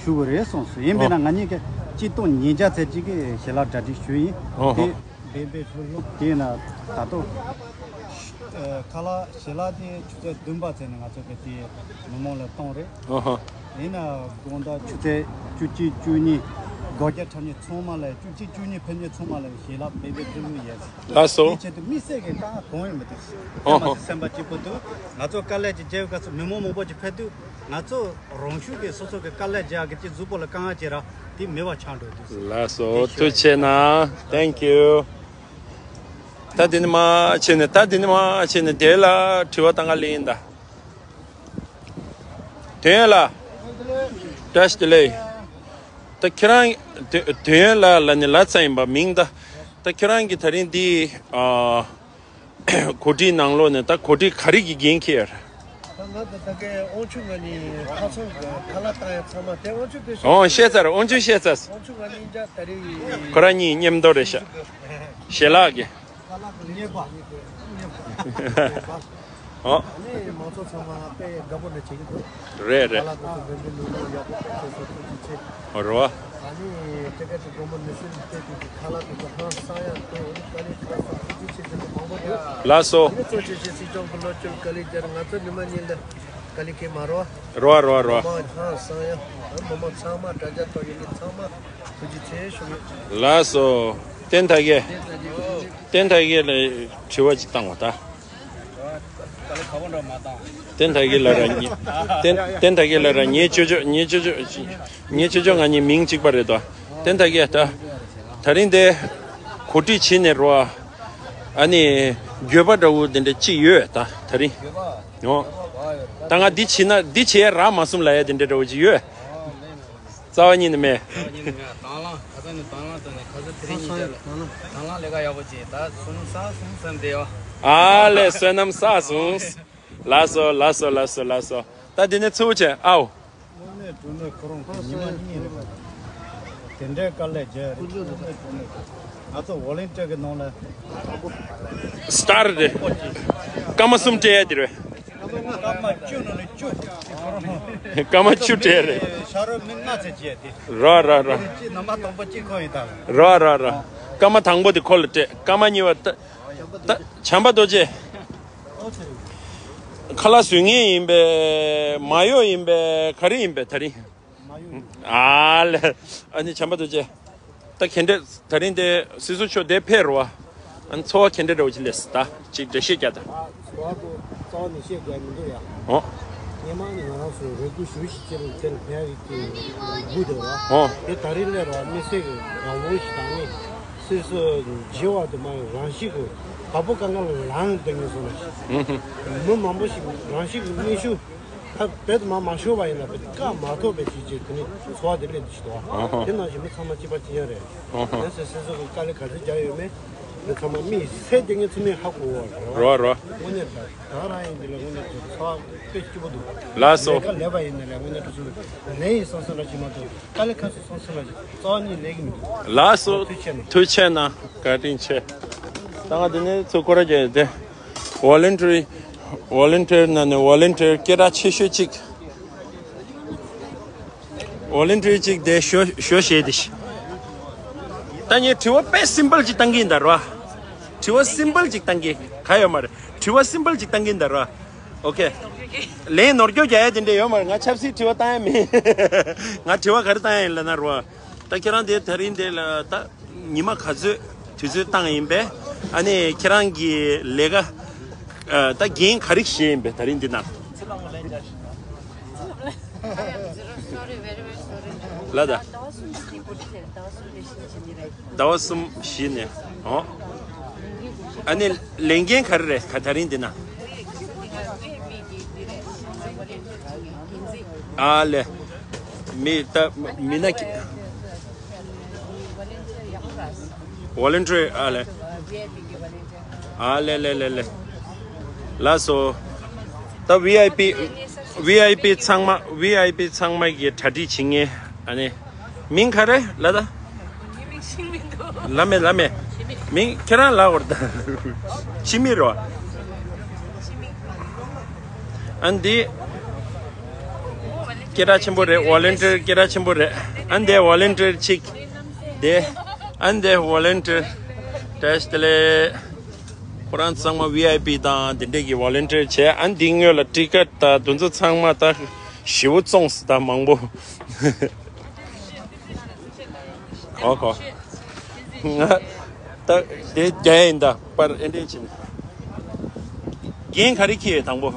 ཞུ་དགོས་རེད་གསུངས་སོང་། ཡིན་པས་ན་ཨོ། ང་གཉིས་ཀྱིས་གཅིག་སྟོང་ཉིས་བརྒྱ་ཙམ་ཅིག་གི་ཞལ་ལག་གྲ་སྒྲིག་ཞུས་ཡིན། ཨོ་ཧོ། དེ་ བེ་བེ་ཧྲུལ་ཧྲུལ། དེས་ན་ད་དུང་ཨ་ཁ་ལག་ཞལ་ལག་དེ་ཆུ་ཚོད་བདུན་པ་ཚེ་ནས་ང་ཚོ་གི་དེ་མི་མང་ལ་གཏོང་རེད། ཨ་ཧ། ཡིན་ན་དགོང་དག་ཆུ་ཚོད་བཅུ་གཅིག་བཅུ་གཉིས་སྒོ་རྒྱག་འཁྲབ་མཁན་ཚང་མ་ལ་བཅུ་གཅིག་བཅུ་གཉིས་ཕེབས་མཁན་ཚང་མ་ལ་ཞལ་ལག་བེ་བེ་ཧྲུལ་ཧྲུལ་ཡོད། ལགས་སོ། དེ་ཆེད་དུ་དམིགས་བསལ་གྱི་དཀའ་ངལ་གང་ཡང་མི་འདུག་ཨ་ཧ། ཚང་མ་སེམས་པ་གཅིག་པོ་འདུག་ང་ཚོ་དཀའ་ལས་ཀྱི་རྒྱལ་བའི་སྐབས་སུ་མི་མང་མང་པོ་ཅིག་ཕེབས་དུས་ང་ཚོ་རང་ཤུགས་ཀྱིས་སོ་སོ་གི་དཀའ་ལས་རྒྱག་གི་ཅིག་གཟུགས་པོ་ལ་དཀའ་ངལ་ཅིག་རག་དེ་མེད་པ་ཆགས་འགྲོ་འདུག་ལགས་སོ། ཐུགས་རྗེ་གནང་། Thank you། ད་འདི་ནི་མ་བྱས་ནས་ད་འདི་ནི་མ་བྱས་ནས་དེ་ལ་དྲི་བ་བཏང་ག་ལེན་ཡིན་ད། དོན་ལ། བཀྲ་ཤིས་བདེ་ལེགས། ད་ཁྱེད་རང་དོ་དོན་ལ་ལ་ནི་ལ་ཙམ་ཡིན་པ་མིང་ད། ད་ཁྱེད་རང་གི་ད་རིང་འདི་ཨ། གོ་སྒྲིག་ནང་ལོགས་ནས་ད་གོ་སྒྲིག་ག་རེ་གི་འགན་འཁྱེར། ད་ང་ད་ད་གའི་དབང་ཕྱུག་ང་ནི་ཁ་ཚང་གི་ཁ་ལག་བཏང་ཡ་ཚང་མ་དེ་དབང་ཕྱུག་དེ་ཤོག་ཨོ་བཤད་ཚར། དབང་ཕྱུག་བཤད་ཚར། དབང་ཕྱུག་ང་ནི་འཇག་ད་རེས་ཁོ་རང་གཉིས་མཉམ་དུ་རེད་ཤག་ཞལ་ལག་གི་ཁ་ལག་གི་རྙེད་པ། རྙེད་པ། ཨོ། ཨ་ནི་མང་ཚོགས་ཚང་མ་དཔེ་དགའ་པོ་ནས་བྱེད་ཀྱི་འདུག་རེད་རེད། ཁ་ལག་དེ་ཚོ་འདོན་འདོན་ལུགས་ལུགས་ཡག་པོ་དཔེ་བྱས་སོང་། ཐུགས་རྗེ་ཆེ། རོ། ཨ་ནི་དེ་ག་ཅིག་དགོང་མོ་མི་སེར་བལྟས་དུས་ཀྱི་ཁ་ལག་དེ་ཚོ་ཧང་སང་ཡག་འདུག་ཨ་ནི་དཀའ་ལས་ཁག་སོང་། ཐུགས་རྗེ་ཆེ་ཟེར་ནས་མང་པོ་འདུག་ལགས་སོ། ཨ་ནི་གཙོ་ཆེ་ཆེ་སྲིད་སྐྱོང་གི་ལོ་བཅུ་དཀའ་ལས་རྒྱག་ང་ཚོ་ཉི་མ་གཉིས་ལ་དཀའ་ལས་ཁེལ་མ་རོ། རོ་རོ་རོ། མི་མང་ཧང་སང་ཡག་མི་མང་ཚང་མ་དྲ་རྒྱ་ཐོག་ཡོད་མཁན་ཚང་མ་ཐུགས་རྗེ་ཆེ་ཞུ་གི། ལགས་སོ། བསྟན་དར་རྒྱས། བསྟན་དར་རྒྱས་ལ་དྲི་བ་ཅིག་བཏང་བ་ད། བསྟན་དར་རྒྱས་ལ་ར་ཉེ་བསྟན་བསྟན་དར་རྒྱས་ལ་ར་ཉེ་ཅོ་ཅོ་ཉེ་ཅོ་ཅོ་ཉེ་ཅོ་ཅོ་ང་གཉིས་མིང་གཅིག་པ་རེད་དོ། བསྟན་དར་རྒྱས་ད། ད་རིང་དེ་གོ་སྒྲིག་བྱས་ནས་རོ། ཨ་ནི་འགྱོད་པ་འདྲ་བོ་དེ་འདྲ་ཅིག་ཡོད་ད་ད་རིང་། ཨོ། ད་ང་འདི་བྱས་ན་འདི་བྱས་རག་མ་སོང་ལབ་ཡ་དེ་འདྲ་འདྲ་བོ་ཅིག་ཡོད། རྩ་བ་ཉིད་ནས་མེད། རྩ་བ་ཉིད་ནས་མེད། དང་བླངས་ཁ་སང་ནས་དང་བླངས་བཏང་ནས་ཁ་སང་དེ་རིང་ཉིན་ཤར་ལ་དང་བླངས་ལས་ཀ་ཡག་པོ་བྱས། ད་བསོད་ནམས་བསགས་སོང་བསམ་བསྡད་ཡོད། ཨ་ལས་བསོད་ནམས་བསགས་སོང་། ལགས་སོ་ལགས་སོ་ལགས་སོ་ལགས་སོ། ད་འདི་ནས་ཚུར་བྱས་ཨའོ། དངོས་གནས་དྲང་གནས་ཁོ་རང་གི་ཉི་མ་གཉིས་རེད་པ། དེ་འདྲའི་དཀའ་ལས་རྒྱག་རེད། དངོས་གནས་དྲང་གནས་ང་ཚོ་ཝོ་ལན་ཊི་ཡར་གི་ནང་ལ་སི་ཊར་རེད། སྐར་མ་གསུམ་སྤྲད་ཡ་དེ་རེད། སྐར་མ་བཅུ་ནང་ནས་བཅུ་ཁོ་རང་། སྐར་མ་བཅུ་སྤྲད་རེད། ཤ་རོ་མི་ལྔ་ཙམ་བྱས་ཏེ། ར་ར་ར། གཅིག་ནམ་པ་དང་པོ་གཅིག་ཁོ་ཡིན་ད། ར་ར་ར། སྐར་མ་དང་པོ་དེ་ཁོ་ལ་སྤྲད། སྐར་མ་གཉིས་པ་ད་ད་བྱམས་པ་རྡོ་རྗེ། ཁ་ལག་བཟོ་མཁན་ཡིན་པས་མ་གཡོག་ཡིན་པས་ག་རེ་ཡིན་པས་ད་རིང་། ཨ་ལས། ཨ་ནི་བྱམས་པ་རྡོ་རྗེ། ད་ག་འདྲ་ད་རིང་དེ་སྲིད་ཟུར་མཆོག་དེ་ཕེབས་རོ། ཨ་ནི་ཚོར་བ་ག་འདྲ་འདྲ་བོ་ཅིག་སླེབས་སོང་། ད་ཅིག་འགྲེལ་བཤད་རྒྱག་ད། ཚོར་བ་དེ་རྩ་བ་ནས་བཤད་རྒྱག་མི་འདུག་ཡ། ཨོ། སྔོན་མ་ནས་ང་རང་ཚོ་རེ་སྐུལ་ཞུ་ཞིག་ཅེར་ཅེར་ཕེབས་ཀྱི་དགོས་འདུག་ར། ཨོ། དེ་ད་རིང་སླེབས་ར་དམིགས་བསལ་གྱི་དགའ་བོ་ཞིག་དང་ནི། སྲིད་ཟུར་བརྗེ་བ་དེ་མ་རང་བཞིན་གྱི་དགའ་པོ་དཀའ་ངལ་ལངས་བསྡད་ངེས་སོང་ན། ཨུ་ཧུ། མི་མང་པོ་ཞིག་རང་བཞིན་གྱི་གནོན་ཤུགས། ད་བེད་མ་མ་ཤོར་བ་ཡིན་ན་བེད་བཀག་མ་ཐོབ་པའི་ཅིག་ཅིག་དེ་ནི་ཚོར་བ་དེ་སླེབས་འདུག་ཞིག་འདུག་ཨ་ཧ། དེ་ནང་བཞིན་མི་ཚང་མ་གཅིག་པ་གཅིག་རྐྱང་རེད། ཨ་ཧ། ཡང་སྲིད་སྲིད་ཚོགས་ཀྱི་དཀའ་ལས་ག་ཚོད་རྒྱག་ཡོད་མེད་མི་ཚང་མ་མིག་གསལ་བསྡད་མཁན་ཚོ་ནས་ཧ་གོ་བ་རེད་བ། རོ་རོ། དངོས་གནས་ད་ད་རང་ཡིན་འདི་ལ་དངོས་གནས་ཚོར་བ་དཔེ་སྐྱིད་པོ་འདུག་ལགས་སོ། ལས་ཀ་ལས་པ་ཡིན་ན་ལས་དངོས་གནས་དུ་ཚོ་ལས་ཡིན་བསམ་བསམ་ར་ཅིག་མ་གཏོགས་དཀའ་ལས་ཁག་སོང་བསམ་བསམ་ར་ཅིག་རྩ་བ་ཉིད་ལས་ཀྱི་མི་འདུག་ལགས་སོ། ཐུགས་རྗེ་ཆེ་གནང་། ཐུགས་རྗེ་ཆེ་གནང་། བཀའ་དྲིན་ཆེ། ད་ང་འདི་ནས་ཚུར་སྐོར་ར་རྒྱག་ཡོད་དེ། ཝོ་ལན་ཊི་རི། ཝོ་ལན་ཊི་རི་ནང་ནས་ཝོ་ལན་ཊི་རི་སྐད་གྲགས་ཆེ་ཤོས་གཅིག་ཝོ་ལན་ཊི་རི་གཅིག་དེ་ཞོ་ཞོ་བྱས་དེ་ཤི། ད་ངས་དྲི་བ་དཔེ་སིམ་པལ་གཅིག་བཏང་གི་ཡིན་ད་རོ། དྲི་བ་སིམ་པལ་གཅིག་བཏང་གི་ག་ཡོད་མ་རེད། དྲི་བ་སིམ་པལ་གཅིག་བཏང་གི་ཡིན་ད་རོ། ཨོ་ཁེ། ལན་ནོར་སྐྱོན་རྒྱག་ཡ་དེ་འདྲ་ཡོད་མ་རེད། ང་ཆབ་སྲིད་དྲི་བ་བཏང་ཡ་མིན། ང་དྲི་བ་ག་རེ་བཏང་ཡ་ཡིན་ལབ་ན་རོ། ད་ཁྱེད་རང་དེ་ད་རིང་དེ་ལ་ད་ཉི་མ་ག་ཚོད་དུས་ཚོད་བཏང་ཡིན་པས། ཨ་ནི་ཁྱེད་རང་གི་ལས་ཀ་ཨ་ད་འགན་ག་རེ་བཞེས་ཡིན་པས་ད་རིང་འདི་ན། ལ་ད། ཟླ་བ་གསུམ་བཞི་ནས་ཨོ། ཨ་ནི་ལས་འགན་ག་རེ་རེད་ག་ད་རིང་འདི་ན། ཨ་ལེ། མི་ད་མི་ན་ཁྱི། ཝོ་ལན་ཊི་རི་ཨ་ལེ། ཨ་ལེ་ལེ་ལེ་ལེ། ལགས་སོ། ད་ཝི་ཨའི་པི། ཝི་ཨའི་པི་ཚང་མ་ཝི་ཨའི་པི་ཚང་མ་གི་གྲ་སྒྲིག་བྱེད་མཁན་ཨ་ནི། མིང་ག་རེ་ལ་ད། ལ་མེ་ལ་མེ། མིང་ཁྱེད་རང་ལ་འོར་ད། ཕྱི་མི་རོ། ཨ་འདི། སྐད་གྲགས་ཆེན་པོ་རེད། ཝོ་ལན་ཊི་རི་སྐད་གྲགས་ཆེན་པོ་རེད། ཨ་འདི་ཝོ་ལན་ཊི་རི་གཅིག་དེ། ཨ་འདི་ཝོ་ལན་ཊི་རི། བཀྲ་ཤིས་བདེ་ལེགས། ཁོ་རང་ཚང་མ་ཝི་ཨའི་པི་དང་དེ་འདྲས་ཀྱི་ཝོ་ལན་ཊི་ཡར་བྱས། ཨ་འདི་སྔོན་ལ་ཊི་ཀེ་ཊི་དང་དེ་ཚོ་ཚང་མ་ད་ཞེ་པོ་བཙོངས་སོང་ད་མང་པོ། ཨོ་ཁོ། ང་ད་དེ་རྒྱ་ཡིན་ད་པར་ཨེ་འདྲས་བྱས་ནས། རྒན་ག་རེ་ཁྱེར་ཡོད་དང་པོ།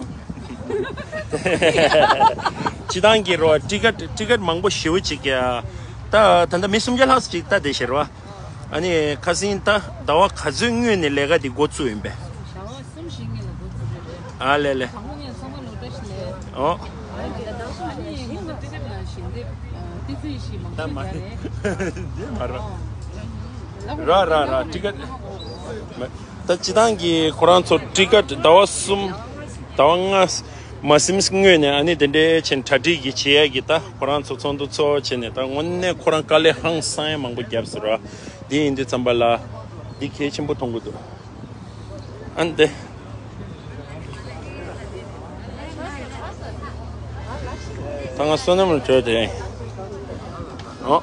སྤྱི་བཏང་གི་རོ་ཊི་ཀེ་ཊི་ཊི་ཀེ་ཊི་མང་པོ་ཞེ་པོ་ཅིག་གི། ད་ད་ལྟ་མི་སུམ་བརྒྱ་ལྷག་ཅིག་ད་བསྡད་ཤེར་བ། ཨ་ནི་ཁ་སང་ད་ཟླ་བ་ག་ཚོད་སྔོན་ནས་ལས་ཀ་འདི་འགོ་བཙུགས་ཡིན་པས། ཟླ་བ་གསུམ་བཞི་སྔོན་ལ་འགོ་བཙུགས་པ་རེད། ཨ་ལེ་ལེ། དང་པོ་ངས་ཚང་མ་ལོ་བཀྲ་ཤིས་ལེགས། ཨོ། ཨ་ནི་ད་ལྟ་གསུམ་བཞི་སྔོན་ལ་ཏི་ཏི་ལ་ཞལ་འདེབས་ཏི་ཏི་ཞིག་མང་པོ་རྒྱག་རེད། འདི་མ་རེད། ར་ར་ར་ཊི་ཀེ་ཊི། ད་སྤྱི་བཏང་གི་ཁོ་རང་ཚོ་ཊི་ཀེ་ཊི་ཟླ་བ་གསུམ་ཟླ་བ་ལྔ་མ་ཟིན་སྔོན་ནས་ཨ་ནི་དེ་འདྲའི་ཆེན་གྲ་སྒྲིག་གི་བྱེད་ཡས་ཀྱི་ད་ཁོ་རང་ཚོ་ཚོགས་འདུ་ཚོགས་བྱས་ནས་ད་དངོས་གནས་ཁོ་རང་དཀའ་ལས་ཧང་སང་ཡས་མང་པོ་བརྒྱབ་ཟེར་བ། འདི་ཡིན་དུས་ཙམ་པ་ལ་འདི་གལ་ཆེན་པོ་མཐོང་གི་འདུག་ཨ་ནི་དེ། ད་ང་བསོད་ནམས་ལ་བྲོས་ཏེ། ཨོ།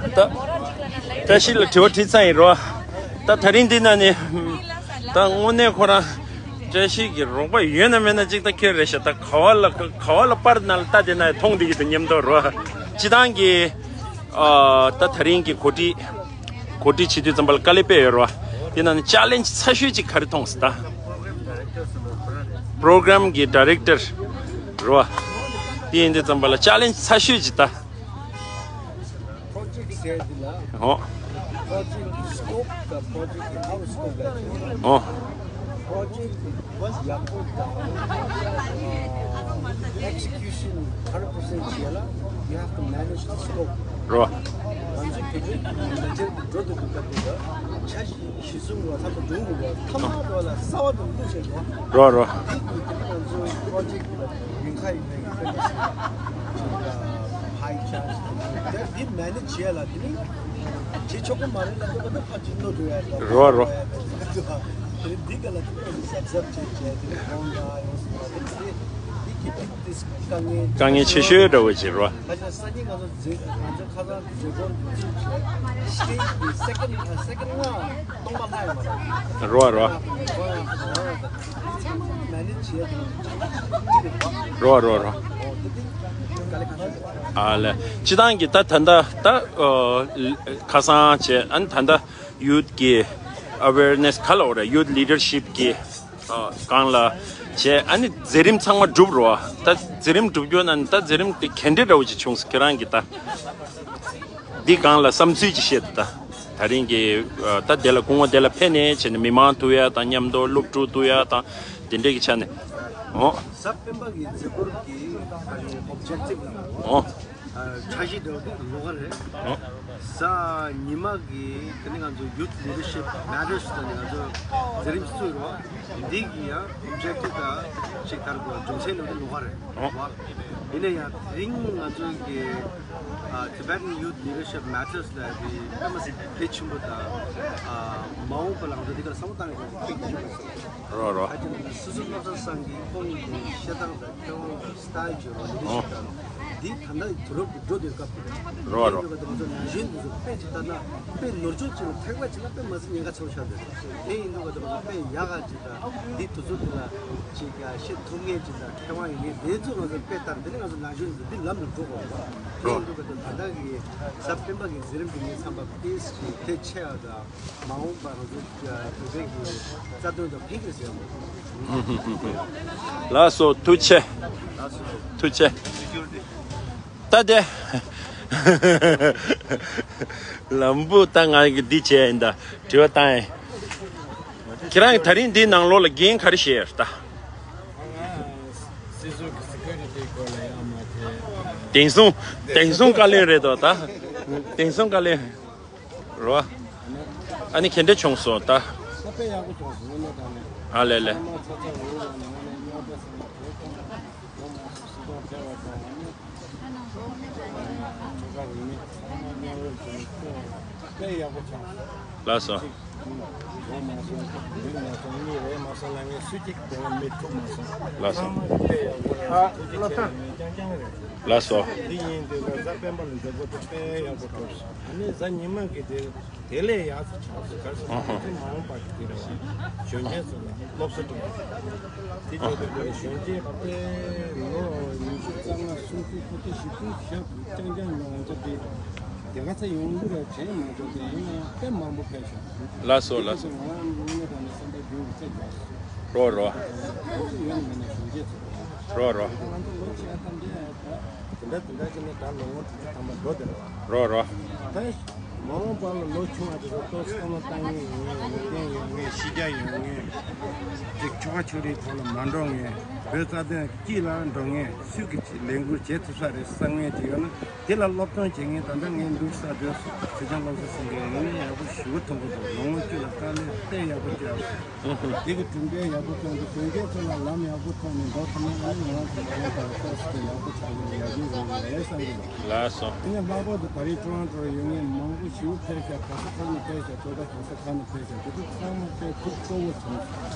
ད། བཀྲ་ཤིས་ལ་དྲི་བ་དྲིས་ཚར་ཡིན་རོ། ད་ད་རིང་འདི་ན་ནི། ད་དངོས་གནས་ཁོ་རང་། བཀྲ་ཤིས་ཀྱི་རོགས་པ་ཡོད་ན་མེད་ན་ཅིག་ད་ཁྱོད་རེད་ཤག་ད་ག་བ་ལ་ག་བ་ལ་པར་ན་ལ་ལྟ་དེ་ན་མཐོང་བསྡད་ཀྱི་འདུག་མཉམ་དུ་རོ། སྤྱི་བཏང་གི། ཨ། ད་ད་རིང་གི་གོ་སྒྲིག་གོ་སྒྲིག་བྱེད་དུས་ཙམ་པ་ལ་དཀའ་ལས་དཔེ་ཡོད་རེད་བ། དེ་ནང་ནས་ཅ་ལེན་ཇི་ཚ་ཤོས་ཅིག་ག་རེ་མཐོང་སོང་ད། པོ་རོ་གྷ་རམ་གྱི་ཌི་རེག་ཊར་རེད་བ། དེ་ཡིན་དུས་ཙམ་པ་ལ་ཅ་ལེན་ཇི་ཚ་ཤོས་ཅིག་ད། པོ་རོ་ཇེག་ཟེར་དེ་ལ། ཨོ། པོ་རོ་ཇེག་གི་སི་ཀོབ་དང་པོ་རོ་ཇེག་གི་ཨའུ་ཊ་སི་ཀོབ་ལ་ཨོ། པོ་རོ་ཇེག་ཡག་པོ་དང་། execution hundred percent བྱེད་ཡ་ལ། you have to manage the scope. རོ། ང་ཚོ་བོད་པའི་མི་སྒེར་གྱི་འགྲོ་འདུག་གི་སྐབས་དེ་ལ་ཆ་ཞིག་གཞི་བཟུང་དགོས་ཐབས་འདུག་འགྲོ་དགོས་ཐ་མག་དེ་ལ་གསར་བ་དང་བླུགས་བྱེད་དགོས། རོ་རོ། དེ་དུས་དེ་ང་ཚོ་པོ་རོ་ཇེག་ལ་ཉེན་ཁ་ཡོད་པའི་དཔེ་མ་སྲིད་ཕའི་ཆར་ཇི་དེ་དེ་མེ་ནེཇ་བྱེད་ཡ་ལ་དེ་ནི་བྱེད་ཆོག་གི་མ་རེད་ལབ་འདུག་ག་ད་ཕར་ཅིག་བློ་འགྲོ་ཡ་ལ་རོ་རོ། དེ་ནི་འདི་ག་ལ་དེ་ནི་གཟབ་གཟབ་བྱེད་བྱས་དེ་ནི་ཁོང་ལ་ཡོངས་སུ་དེ་ནི་དེ་དེ་གི་དེ་དེ་དཀའ་ངལ་དཀའ་ངལ་ཆེ་ཤོས་འདྲ་བོ་ཅིག་རོ། ཁ་ཤས་སང་ཉིན་ང་ཚོ་མཛད་ང་ཚོ་ཁ་སང་མཛད་སྒོ་འདི་ཚུགས་བྱས་སི་ཊེ་ཇི་གི་སེ་ཀེན་ཌི་སེ་ཀེན་ལྔ་སྟོང་པ་ལྷག་ཡོད་མ་རེད། རོ་རོ། ཚང་མ་མེ་ནེཇ་བྱས་ཏེ་རོ་རོ་རོ། འོ་དེ་དེ་དཀའ་ལས་ཁག་ཤོས་རེད། ཨ་ལས་སྤྱི་བཏང་གི་ད་ད་ལྟ་ད་ཨ་ཁ་སང་བྱས་ཨ་ནི་ད་ལྟ་ཡུ་ཐི་གི་ཨ་ཝེར་ནེ་སི་ག་ལ་འོ་རེད། ཡུ་ཐི་ལི་ཌར་ཤིབ་གི་ཨ་སྒང་ལ་བྱས་ཨ་ནི་མཛད་རིམ་ཚང་མ་གྲུབ་རོ། ད་མཛད་རིམ་གྲུབ་རྒྱུ་ན་ནི་ད་མཛད་རིམ་དེ་ག་འདྲ་འདྲ་བོ་ཅིག་བྱུང་སོང་ཁྱེད་རང་གི་ད། འདི་སྒང་ལ་བསམ་ཚུལ་ཅིག་བཤད་དང་། ད་རིང་གི་ཨ་ད་དེ་ལ་སྐུ་ངོ་དེ་ལ་ཕེབས་ནས་བྱས་ནས་མི་མང་ཐུག་ཡ་དང་མཉམ་དུ་སློབ་ཕྲུག་ཐུག་ཡ་དང་དེ་འདྲས་ཀྱི་ཆ་ནས། འོ། གཟའ་སྤེན་པ་གི་མཛད་སྒོ་གི་ཨོབ་ཇེག་ཊིབ་ལ། འོ། འཆར་གཞི་འདྲ་བོ་དེ་ལོགས་ཀ་རེད། འོ། གཟའ་ཉི་མ་གི་དེ་ནི་ང་ཚོ་ཡུ་ཐི་ལི་ཌར་ཤིབ་མེ་ཊར་སི་དང་ནི་ང་ཚོ་མཛད་རིམ་བཙུགས་རོགས། འདི་གི་ཡང་ཨོབ་ཇེག་ཊིབ་དང་ཅིག་གར་དགོས་སྦྱོང་ཚན་འདྲ་བོ་དེ་ལོགས་ཀ་རེད། འོ། ཡིན་ན་ཡང་དེ་རིང་ང་ཚོ་གི་ཨ་Tibetan Youth Leadership Matters ལ་དེ་ཕལ་ཆེན་པོ་དང་ཨ་མ་འོངས་པ་ལ་ང་ཚོ་འདི་གར་བསམ་བློ་བཏང་ཡོད་པའི་ཐིག་ཅིག་རོ་རོ། ཨ་ཅེ་ན་སོ་སོ་བློ་བཟང་སང་གི་ཁོང་གི་བཤད་སྟངས་དང་མཁས་དབང་དང་སི་ཊལ་བྱེད་རོགས་ལི་ཌར་ཤིབ་དང་འདི་ད་ལྟ་དུས་རབས་ཀྱི་འགྲོ་དུས་སྐབས་དེ་རོ་རོ། དེ་ཡིན་དུས་ང་ཚོ་ན་གཞོན་དེ་ཚོ་དཔེ་ཅིག་ལྟ་ན་དཔེ་ནོར་འཆུག་ཅིག་ལ་ཐེག་པ་ཅིག་ལ་དཔེ་མ་ཟད་ཉེན་ཁ་ཆེ་བོ་ཤར་འདུག་དེ་ཡིན་དུས་ང་ཚོ་དཔེ་ཡག་ག་ཅིག་དང་འདི་དུས་ཚོད་འདི་ལ་ཅིག་ཤེས་ཐུབ་མཁན་ཅིག་དང་མཁས་དབང་ཡིན་མཁན་དེ་ཚོ་ང་ཚོ་དཔེ་ལྟར་དེ་ནི་ང་ཚོ་ན་གཞོན་ཚོ་འདི་ལམ་དུ་འགྲོ་དགོས་པ་དེ་ཡིན་དུས་ང་ཚོ་ད་ལྟ་གི་གཟའ་སྤེན་པ་གི་མཛད་རིམ་འདི་ངའི་བསམ་པ་ཏིས་ཅིག་གལ་ཆེ་བ་དང་མ་འོངས་པ་ང་ཚོ་བོད་པའི་གི་རྩ་དོན་དང་ཕན་གྱི་ཟེར་བ། ལགས་སོ་ཐུགས་རྗེ་ཆེ། ཐུགས་རྗེ་ཆེ། ད་དེ། ལམ་བུ་ད་ང་གི་འདི་བྱས་ཡིན་ད་དྲི་བ་བཏང་ཡིན། ཁྱེད་རང་གི་ད་རིང་འདིའི་ནང་ལོགས་ལ་འགན་ག་རེ་བཞེས་ཡོད་ད། སྲིད་ཟུར་གྱི་སི་ཀུ་རི་ཊི་སྐོར་ལ་ཡང་མ་དེ། དེང་སང་དེང་སང་བཀའ་བློན་རེད་དོ་ད། དེང་སང་བཀའ་བློན་རོ། ཨ་ནི་ག་འདྲ་བྱུང་སོང་ད། ད་དཔེ་ཡག་པོ་བྱུང་སོང་དངོས་གནས་དྲང་གནས། ཨ་ལེ་ལེ། ཚང་མ་ཚ་ཚ་འུར་འུར་ལངས་ནས་དངོས་གནས་རྙོག་དྲ་ཟེར་ན་དེ་ཙམ་མང་སོང་སྲིད་དོན་ཕེབས་པ་དང་། ལགས་སོ། ལགས་སོ། ལགས་སོ། དེ་ལས་ཡག་ཙམ་ཆགས་སོང་། ག་རེ་ཟེར་ན་ང་ཚོ་མ་འོངས་པ་གི་དེ་རེད་བ། གཞོན་སྐྱེས་ཚོ་ལ་སློབ་གསོ་སྤྲད་ཡག་དེ་བྱས་དུས་གཞོན་སྐྱེས་དཔེ་ལོ་ཉི་ཤུ་རྩ་ལྔ་སུམ་ཅུ་ཁོ་ཚོ་ཞིབ་ཕྲ་ཞིབ་རྐྱང་རྐྱང་ང་ཚོ་དེ་དེ་ག་ཚོད་ཡོང་གི་རེད་དྲན་མ་ཐུབ། དེ་ཡིན་ན་ཡང་དཔེ་མང་པོ་ཕེབས་བྱུང་། ལགས་སོ་ལགས་སོ། ང་རང་ངོས་ནས་ད་ནི་སེམས་པ་རྒྱུན་རིང་ཚད་འཇོག་སོང་། རོ་རོ། ང་ཚོ་ཡོད་ནི་མེད་ནི་གཞོན་སྐྱེས་ཚོ་རེད། རོ་རོ། ང་ཚོ་ལོ་ཆེ་ཐམས་ཅད་ད་དེ་འདྲ་དེ་འདྲ་བྱས་ནས་ད་ལོ་ངོ་དྲུག་ཅུ་ཐམ་པ་འགྲོ་བསྡད་རེད་བ། རོ་རོ། ད་མ་འོངས་པ་ལ་ལོ་ཆུང་བ་དེ་ཚོ་ཏོག་ཙམ་བསམ་བློ་བཏང་མཁན་ཡོད་མཁན། ཡོན་ཏན་ཡོད་མཁན། ཤེས་རྒྱ་ཡོད་མཁན། ཅིག་ཆོལ་ཁ་ཆོས་རིག་ཐོག་ལ་མ་འགྲོ་མཁན། བོད་རྩ་དོན་དཀྱིལ་ལ་འགྲོ་མཁན། སུས་ཀྱི་ལས་འགུལ་བྱེད་ཐུབ་ས་རེད་བསམ་མཁན་ཅིག་ཡོད་ན། དེ་ལ་སློབ་སྦྱོང་བྱེད་མཁན། ད་ལྟ་ངས་འདུག་ས་དེ་སུས་ཀྱང་སློབ་གསོ་ཟིན་མཁན་ཡོད་ན་ཡག་པོ་ཞེ་པོ་མཐོང་གི་འདུག་ལོ་ངོ་བཅུ་ལ་དཀའ་ལས་དཔེ་ཡག་པོ་བརྒྱབ། དེ་གི་གྲུབ་འབྲས་ཡག་པོ་ཐོན་ཏེ་གཞོན་སྐྱེས་ཚོ་ལ་ལམ་ཡག་པོ་ཐོག་ནས་འགྲོ་ཐུབ་ན། ཨ་ནི་ང་རང་ཚོ་ལ་ཡང་ད་ལྟ་སྲིད་དོན་ཡག་པོ་ཆགས་ཀྱི་རེད། ཡག་ཡོད་རེད་བསམ་གྱི་འདུག་ལགས་སོ། དེ་ནས་ལྷག་པར་དུ་ད་རེས་ཊོ་རོན་ཊོ་ལ་ཡོད་མཁན་མང་པོ་ཞེ་པོ་ཕེབས་ཤག་ག་ས་ག་ནས་ཕེབས་ཤག་ཊོ་ཊ་ག་ས་ག་ནས་ཕེབས་ཤག་དེ་ཚོ་ཚང་མ་དཔེ་ཐུགས་སྤྲོ་བོ་བྱུང་།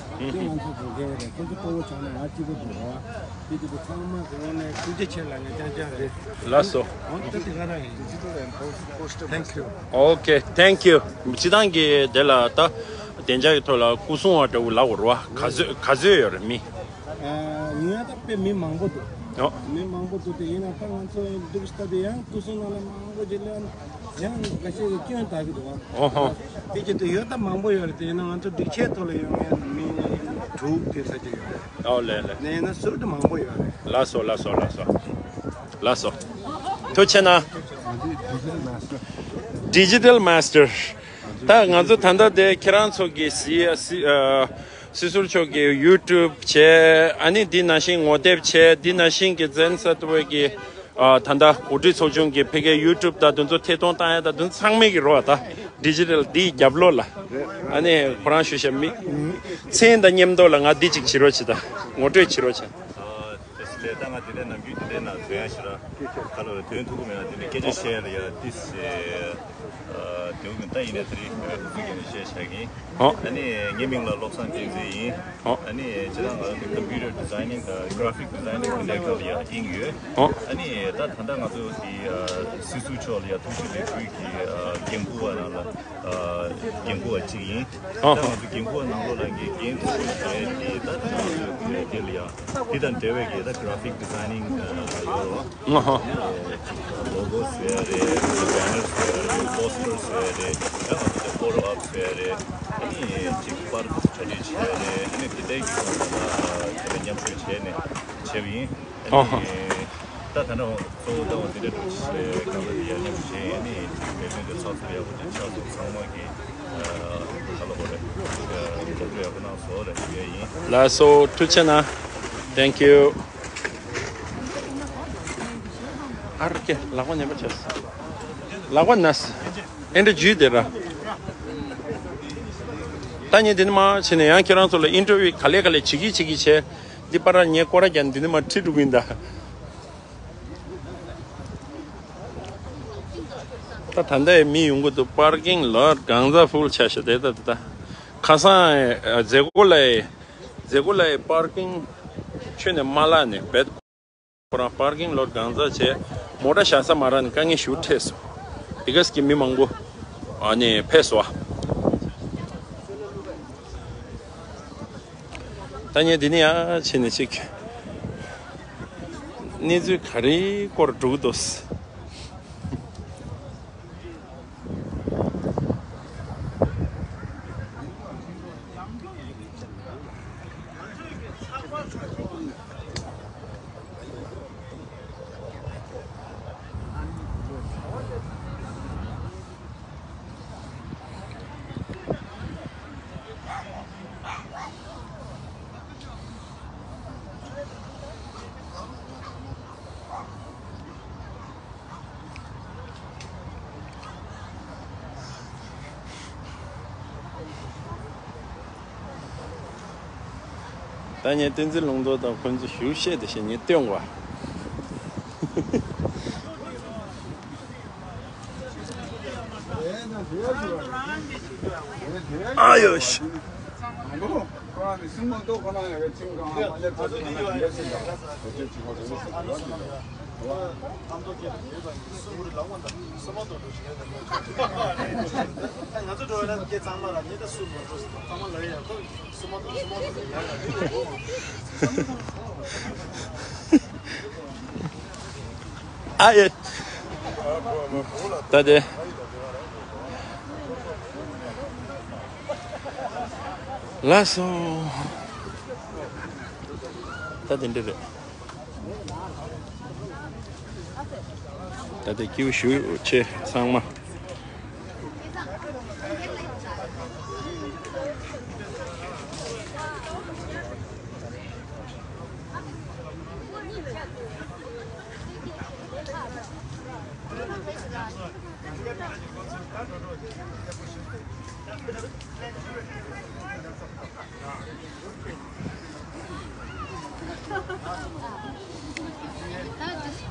དེ་ང་ཚོ་དགོས་གལ་རེད། ཁོ་ཚོ་སྤྲོ་བོ་བྱུང་ན་ང་སྐྱིད་པོ་འདུག་ར། དེ་དེ་ཚོ་ཚང་མ་གི་ངོས་ནས་ཐུགས་རྗེ་ཆེ་ལབ་མཁན་རྐྱང་རྐྱང་རེད། ལགས་སོ། འོ་ད་དེ་ག་རང་ཡིན། Thank you. Okay, thank you. སྤྱི་བཏང་གི་དེ་ལ་ད་བདེ་འཇགས་ཀྱི་ཐོག་ལ་སྐུ་སྲུང་བ་འདྲ་བོ་ལབ་དགོས་རེད་བ། ག་ཚོད་ག་ཚོད་ཡོད་རེད་མི། ཨ། ཡིན་ཡང་ད་དཔེ་མི་མང་པོ་འདུག་ཨོ། མི་མང་པོ་འདུག་དེ་ཡིན་ན་ད་ང་ཚོ་འདུག་ལྟ་དེ་ཡང་སྐུ་སྲུང་ནང་ལ་མང་པོ་ཅིག་སླེབས་ཡང་འགའ་ཤས་ཀྱིས་སྐྱོན་བཏགས་ཀྱི་འདུག་ཨ། ཨོ་ཧོ། དེ་བྱེད་དུས་ཡོད་ད་མང་པོ་ཡོད་རེད། དེ་ཡིན་ན་ང་ཚོ་སྒྲིག་ཆས་ཐོག་ལ་ཡོད་མཁན་མི་དྲུག་དེ་ཚོ་ཅིག་ཡོད་རེད། ཨོ་ལེ་ལེ། དེ་ཡིན་ན་ཟུར་དུ་མང་པོ་ཡོད་རེད། ལགས་སོ་ལགས་སོ་ལགས་སོ། ལགས་སོ། ཐུགས་རྗེ་གནང་། Digital Master། ད་ང་ཚོ་ད་ལྟ་དེ་ཁྱེད་རང་ཚོ་གི་སི་སི་ཨ། སྲིད་ཟུར་མཆོག་གི་ཡུ་ཊུབ་བྱས། ཨ་ནི་འདི་ནང་བཞིན་ངོ་དེབ་བྱས། འདི་ནང་བཞིན་གྱི་ཛེན་སེ་ཏོ་ཝེ་གི་ཨ། ད་ལྟ་གོ་སྒྲིག་ཚོགས་ཆུང་གི་ཕ་གིའི་ཡུ་ཊུབ་དང་དེ་ཚོ་ཐད་གཏོང་བཏང་ཡ་དང་དེ་ཚོ་ཚང་མའི་གི་རོགས་ད་ཌི་ཇི་ཊལ་འདིའི་རྒྱབ་ལོགས་ལ། ཨ་ནི་ཁོ་རང་ཞུ་བྱ་མི་མཚན་དང་མཉམ་དུ་ལ་ང་འདི་གཅིག་བྱེད་རོགས་བྱེད་དང་། ངོ་སྤྲོད་བྱེད་རོགས་བྱེད། ཨ། དེ་སླད་ད་ང་དེ་འདྲའི་ནམ་རྒྱུན་དེ་འདྲའི་ནང་ཐོན་ཡ་ཞིག་ར་ཁ་ལོ་རེ་ཐོན་ཐུབ་ཀྱི་མེད་ན། དེ་ནས་སྐད་ཆ་བཤད་ཡ་ལ་ཡ་ཏིས་ཨ། དེའུ་གི་ད་ཡིན་ནའི་ད་རེས་ཧུ་ཚུ་གི་ནས་བཤད་བྱ་གིན། ཨོ། ཨ་ནི་ངའི་མིང་ལ་བློ་བཟང་བསྟན་འཛིན་ཡིན། ཨོ། ཨ་ནི་སྤྱིར་བཏང་ང་རང་གི་computer designing དང་graphic designing གི་ལས་ཀ་ལ་ཡ་ཨིན་ཡོད། ཨོ། ཨ་ནི་ད་ད་ལྟ་ང་ཚོ་དེ་ཨ། སྲིད་ཟུར་མཆོག་ལ་ཡ་ཐུགས་རྗེ་ལེགས་འབུལ་གྱི་ཨ། འགན་འཁུར་བ་ནང་ལ་ཨ། འགན་འཁུར་བ་གཅིག་ཡིན། ཨོ། ད་ང་ཚོ་འགན་འཁུར་བ་ནང་ལོགས་ལ་ངའི་འགན་འཁུར་བའི་དེ་ད་ད་ང་ཚོ་དེ་ལ་ཡ་དེ་དང་འབྲེལ་བའི་གི་ད་graphic designing ཨ། ཡོད་རེད་བ། ཨ་ཧ། ལོ་གོ་བཟོ་ཡ་རེད། བྷེ་ནར་བཟོ་ཡ་རེད། པོ་སི་ཊར་བཟོ་ཡ་རེད། ཡང་ང་ཚོ་ཕོ་ཊོ་ཨོབ་བཟོ་ཡ་རེད། ཨ་ནི་ཅིག་པར་གྲ་སྒྲིག་བྱེད་ཡ་རེད། ཨ་ནི་དེ་འདྲའི་གི་ཐོག་ལ་དེ་འདྲ་མཉམ་ཞུགས་བྱས་ནས་བྱས་པ་ཡིན། ཨ་ཨ་ཧ། ནི་ད་ད་ལྟ་གཙོ་བོ་ལྟ་བ་དེ་འདྲ་འགྲོ་བྱེད་གང་ལ་དེ་ཡར་མཉམ་ཞུགས་བྱས། ཨ་ནི་ལས་དོན་དེ་ཚགས་ཚུད་ཡག་པོ་ཅིག་ཆགས་སོང་། ཚང་མ་གི་ཨ། ག་ལ་གོ་རེད། ཨ། སློབ་ཁྲིད་ཡག་པོ་གནང་སོང་ལབ་ཞུ་ཡ་ཡིན། ལགས་སོ། ཐུགས་རྗེ་གནང་། Thank you། ཨར་ཀེ་ལག་པ་ཉེས་པ་བྱས། ལག་པ་ན་སི། ཨེ་འདྲ་ཇུས་དེ་ར། ད་ངས་འདི་ནས་མར་བྱས་ནས་ཡང་ཁྱེད་རང་ཚོ་ལ་ཨིན་ཊར་བིའུ་ག་ལེ་ག་ལེ་བྱེད་ཀྱི་བྱེད་ཀྱི་བྱས། འདི་པར་ངས་སྐོར་ར་རྒྱག་འདི་ནས་མར་ཁྲིད་འགྲོ་གི་ཡིན་ད། ད་ད་ལྟ་མི་ཡོང་གི་འདུག་པར་ཀིང་ལོཊ་གང་ཚ་ཕུལ་ཆགས་ཤག་དེ་ད་ད་ད་ཁ་སང་མཛད་སྒོ་ལ་མཛད་སྒོ་ལ་པར་ཀིང་ཁྱོན་ནས་མ་བརླག་ནས་བེད། ཁོ་རང་པར་ཀིང་ལོཊ་གང་ཚ་བྱས། མོ་ཊ་བཞག་ས་མ་རག་ནས་དཀའ་ངལ་ཞེ་པོ་འཕྲད་སོང་། དེ་ག་ས་གི་མི་མང་པོ་ཨ་ནི་ཕེབས་སོང་བ། ད་ངས་འདི་ནས་ཡར་ཕྱིན་ནས་ཅིག་གནས་ཚུལ་ག་རེའི་སྐོར་འགྲོ་གི་འདུག་ད་ངས་བསྟན་འཛིན་ལུང་རྟོགས་དང་ཁོང་ཚོ་ཞུ་བཤད་དེ་བྱས་ངས་སྟོན་བ། ཨ་ཡོ་ཤི། ཨ་ཡེ། ད་དེ། ལགས་སོ། ད་དེ་འདྲ་རེད། ད་དེ་སྐྱིད་པོ་ཞུ་ཆེ་ཚང་མ།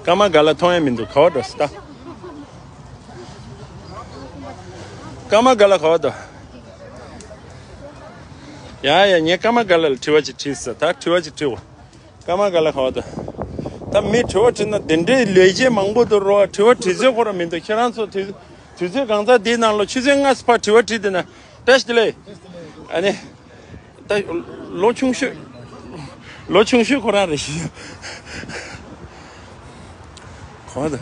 ཀརྨ་ག་ལ་མཐོང་ཡ་མི་འདུག་ག་བ་འགྲོ་སི་ད། ཀརྨ་ག་ལ་ག་བ་འདུག་ཡ་ཡ་ངས་ཀརྨ་ག་ལ་ལ་དྲི་བ་ཅིག་དྲིས་ས། ད་དྲི་བ་ཅིག་དྲིས་འོ། ཀརྨ་ག་ལ་ག་བ་འདུག་ད་མི་དྲི་བ་དྲིས་ན་དེ་འདྲའི་ལས་བྱེད་མང་པོ་འདུག་རོ། དྲི་བ་དྲི་ཚོད་ཁོ་ར་མི་འདུག་ཁྱེད་རང་ཚོ་དུས་དུས་ཚོད་གང་ཙམ་འདིའི་ནང་ལ་ཆུ་ཚོད་ལྔ་ཙམ་ཕར་དྲི་བ་དྲིས་བསྡད་ན། བཀྲ་ཤིས་བདེ་ལེགས། ཨ་ནི། ད་ལོ་ཆུང་ཤོས། ལོ་ཆུང་ཤོས་ཁོ་རང་རེད་ཤི། གོ་ད།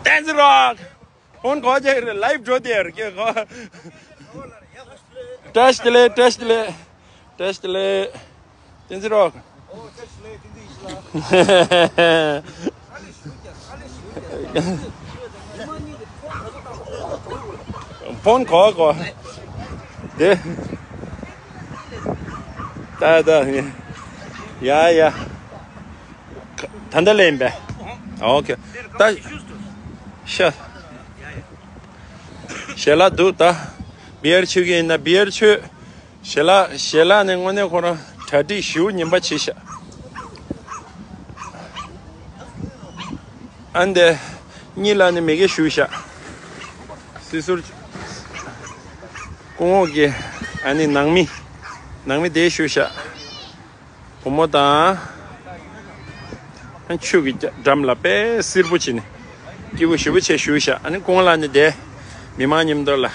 བསྟན་འཛིན་རོགས། ཕོན་གོ་རྒྱག་རེད། ལའིབ་འགྲོ་དེ་ར་ཀྱེ་གོ། བཀྲ་ཤིས་བདེ་ལེགས། བཀྲ་ཤིས་བདེ་ལེགས། བཀྲ་ཤིས་བདེ་ལེགས། བསྟན་འཛིན་རོགས། ཕོན་གོ་གོ། དེ། ད་ད། ཡ་ཡ། ད་ལྟ་ལེན་པས། ཨོ་ཁེ། ད། ཤ། ཞལ་ལག་འདུག་ད། བི་ཡར་མཆོད་ཀྱི་ཡིན་ན་བི་ཡར་མཆོད། ཞལ་ལག་ཞལ་ལག་ནི་དངོས་གནས་ཁོ་རང་གྲ་སྒྲིག་ཞེ་པོ་ངན་པ་བྱས་ཤག་ཨ་འདི། གཉིས་ལ་ནི་མི་དགེ་ཞུ་ཤག་སྲིད་ཟུར། སྐུ་ངོ་གི། ཨ་ནི་ནང་མི། ནང་མི་དེ་ཞུ་ཤག་བུ་མོ་དང་། ཆུ་གི་འགྲམ་ལ་དཔེ་བསིལ་པོ་བྱས་ནས། སྐྱིད་པོ་ཞེ་པོ་བྱས་བཞུགས་ཤག་ཨ་ནི་ཁོང་ལ་ནི་བསྡད། མི་མང་མཉམ་དུ་ལ།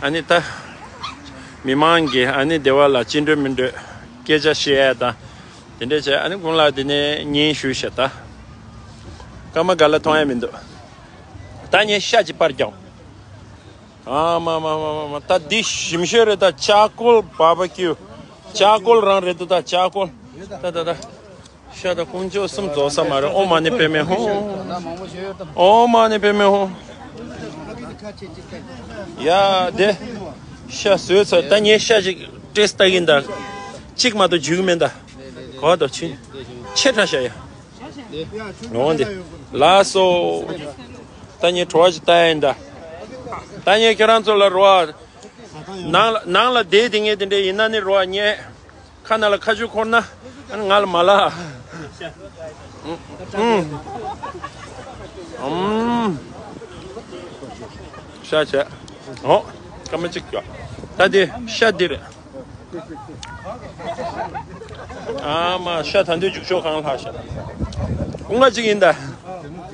ཨ་ནི་ད། མི་མང་གི་ཨ་ནི་སྡེ་བ་ལ་ཅི་འདོད་མི་འདོད་སྐད་ཆ་བཤད་ཡ་དང་། དེ་འདྲ་བྱས་ཨ་ནི་ཁོང་ལ་དེ་ནས་ཉན་བཞུགས་ཤག་ད། སྐར་མ་ག་ལ་མཐོང་ཡ་མི་འདུག་ད་ངས་ཤ་ཅིག་པར་རྒྱག་ཨ་མ་མ་མ་མ་མ། ད་འདི་ཞིམ་ཤོས་རེད། ད་ཅཱ་ཀོལ་བྷ་བྷ་ཀིའུ། ཅཱ་ཀོལ་རང་རེད་འདུག་ད་ཅཱ་ཀོལ། ད་ད་ད། ཤ་ད་དཀོན་མཆོག་གསུམ་རྫོགས་ས་མ་རེད། ཨོཾ་མ་ཎི་པདྨེ་ཧཱུྃ། ཨོཾ་མ་ཎི་པདྨེ་ཧཱུྃ། ཡ་དེ། ཤ་བཟོས་ཚར། ད་ངས་ཤ་ཅིག་ཊེསི་ལྟ་གིན་ད། གཅིག་མ་གཏོགས་འཇུ་གི་མིན་ད། གོ་ད་ཕྱིན། ཆེ་ཕྲ་ཤ་ཡ། འོང་དེ། ལགས་སོ། ད་ངས་བྲོ་བ་ཅིག་ལྟ་ཡ་ཡིན་ད། ད་ངས་ཁྱེད་རང་ཚོ་ལ་རོ། ནང་ལ་ནང་ལ་བསྡད་དེ་ངས་དེ་འདྲ་ཡིན་ན་ནི་རོ་ངས་ཁ་ནང་ལ་ཁ་ཆུ་འཁོར་ན་ཨ་ནི་ང་ལ་མ་ལ། ཨུམ། ཨུམ། ཤ་བྱས། འོ། སྐར་མ་གཅིག་ཀྱོ། ད་དེ་ཤ་འདི་རེད། ཨ་མ་ཤ་ད་འདོད་འཇུག་ཤོག་གང་ལྷག་ཤ། ཀུན་དགའ་གཅིག་ཡིན་ད།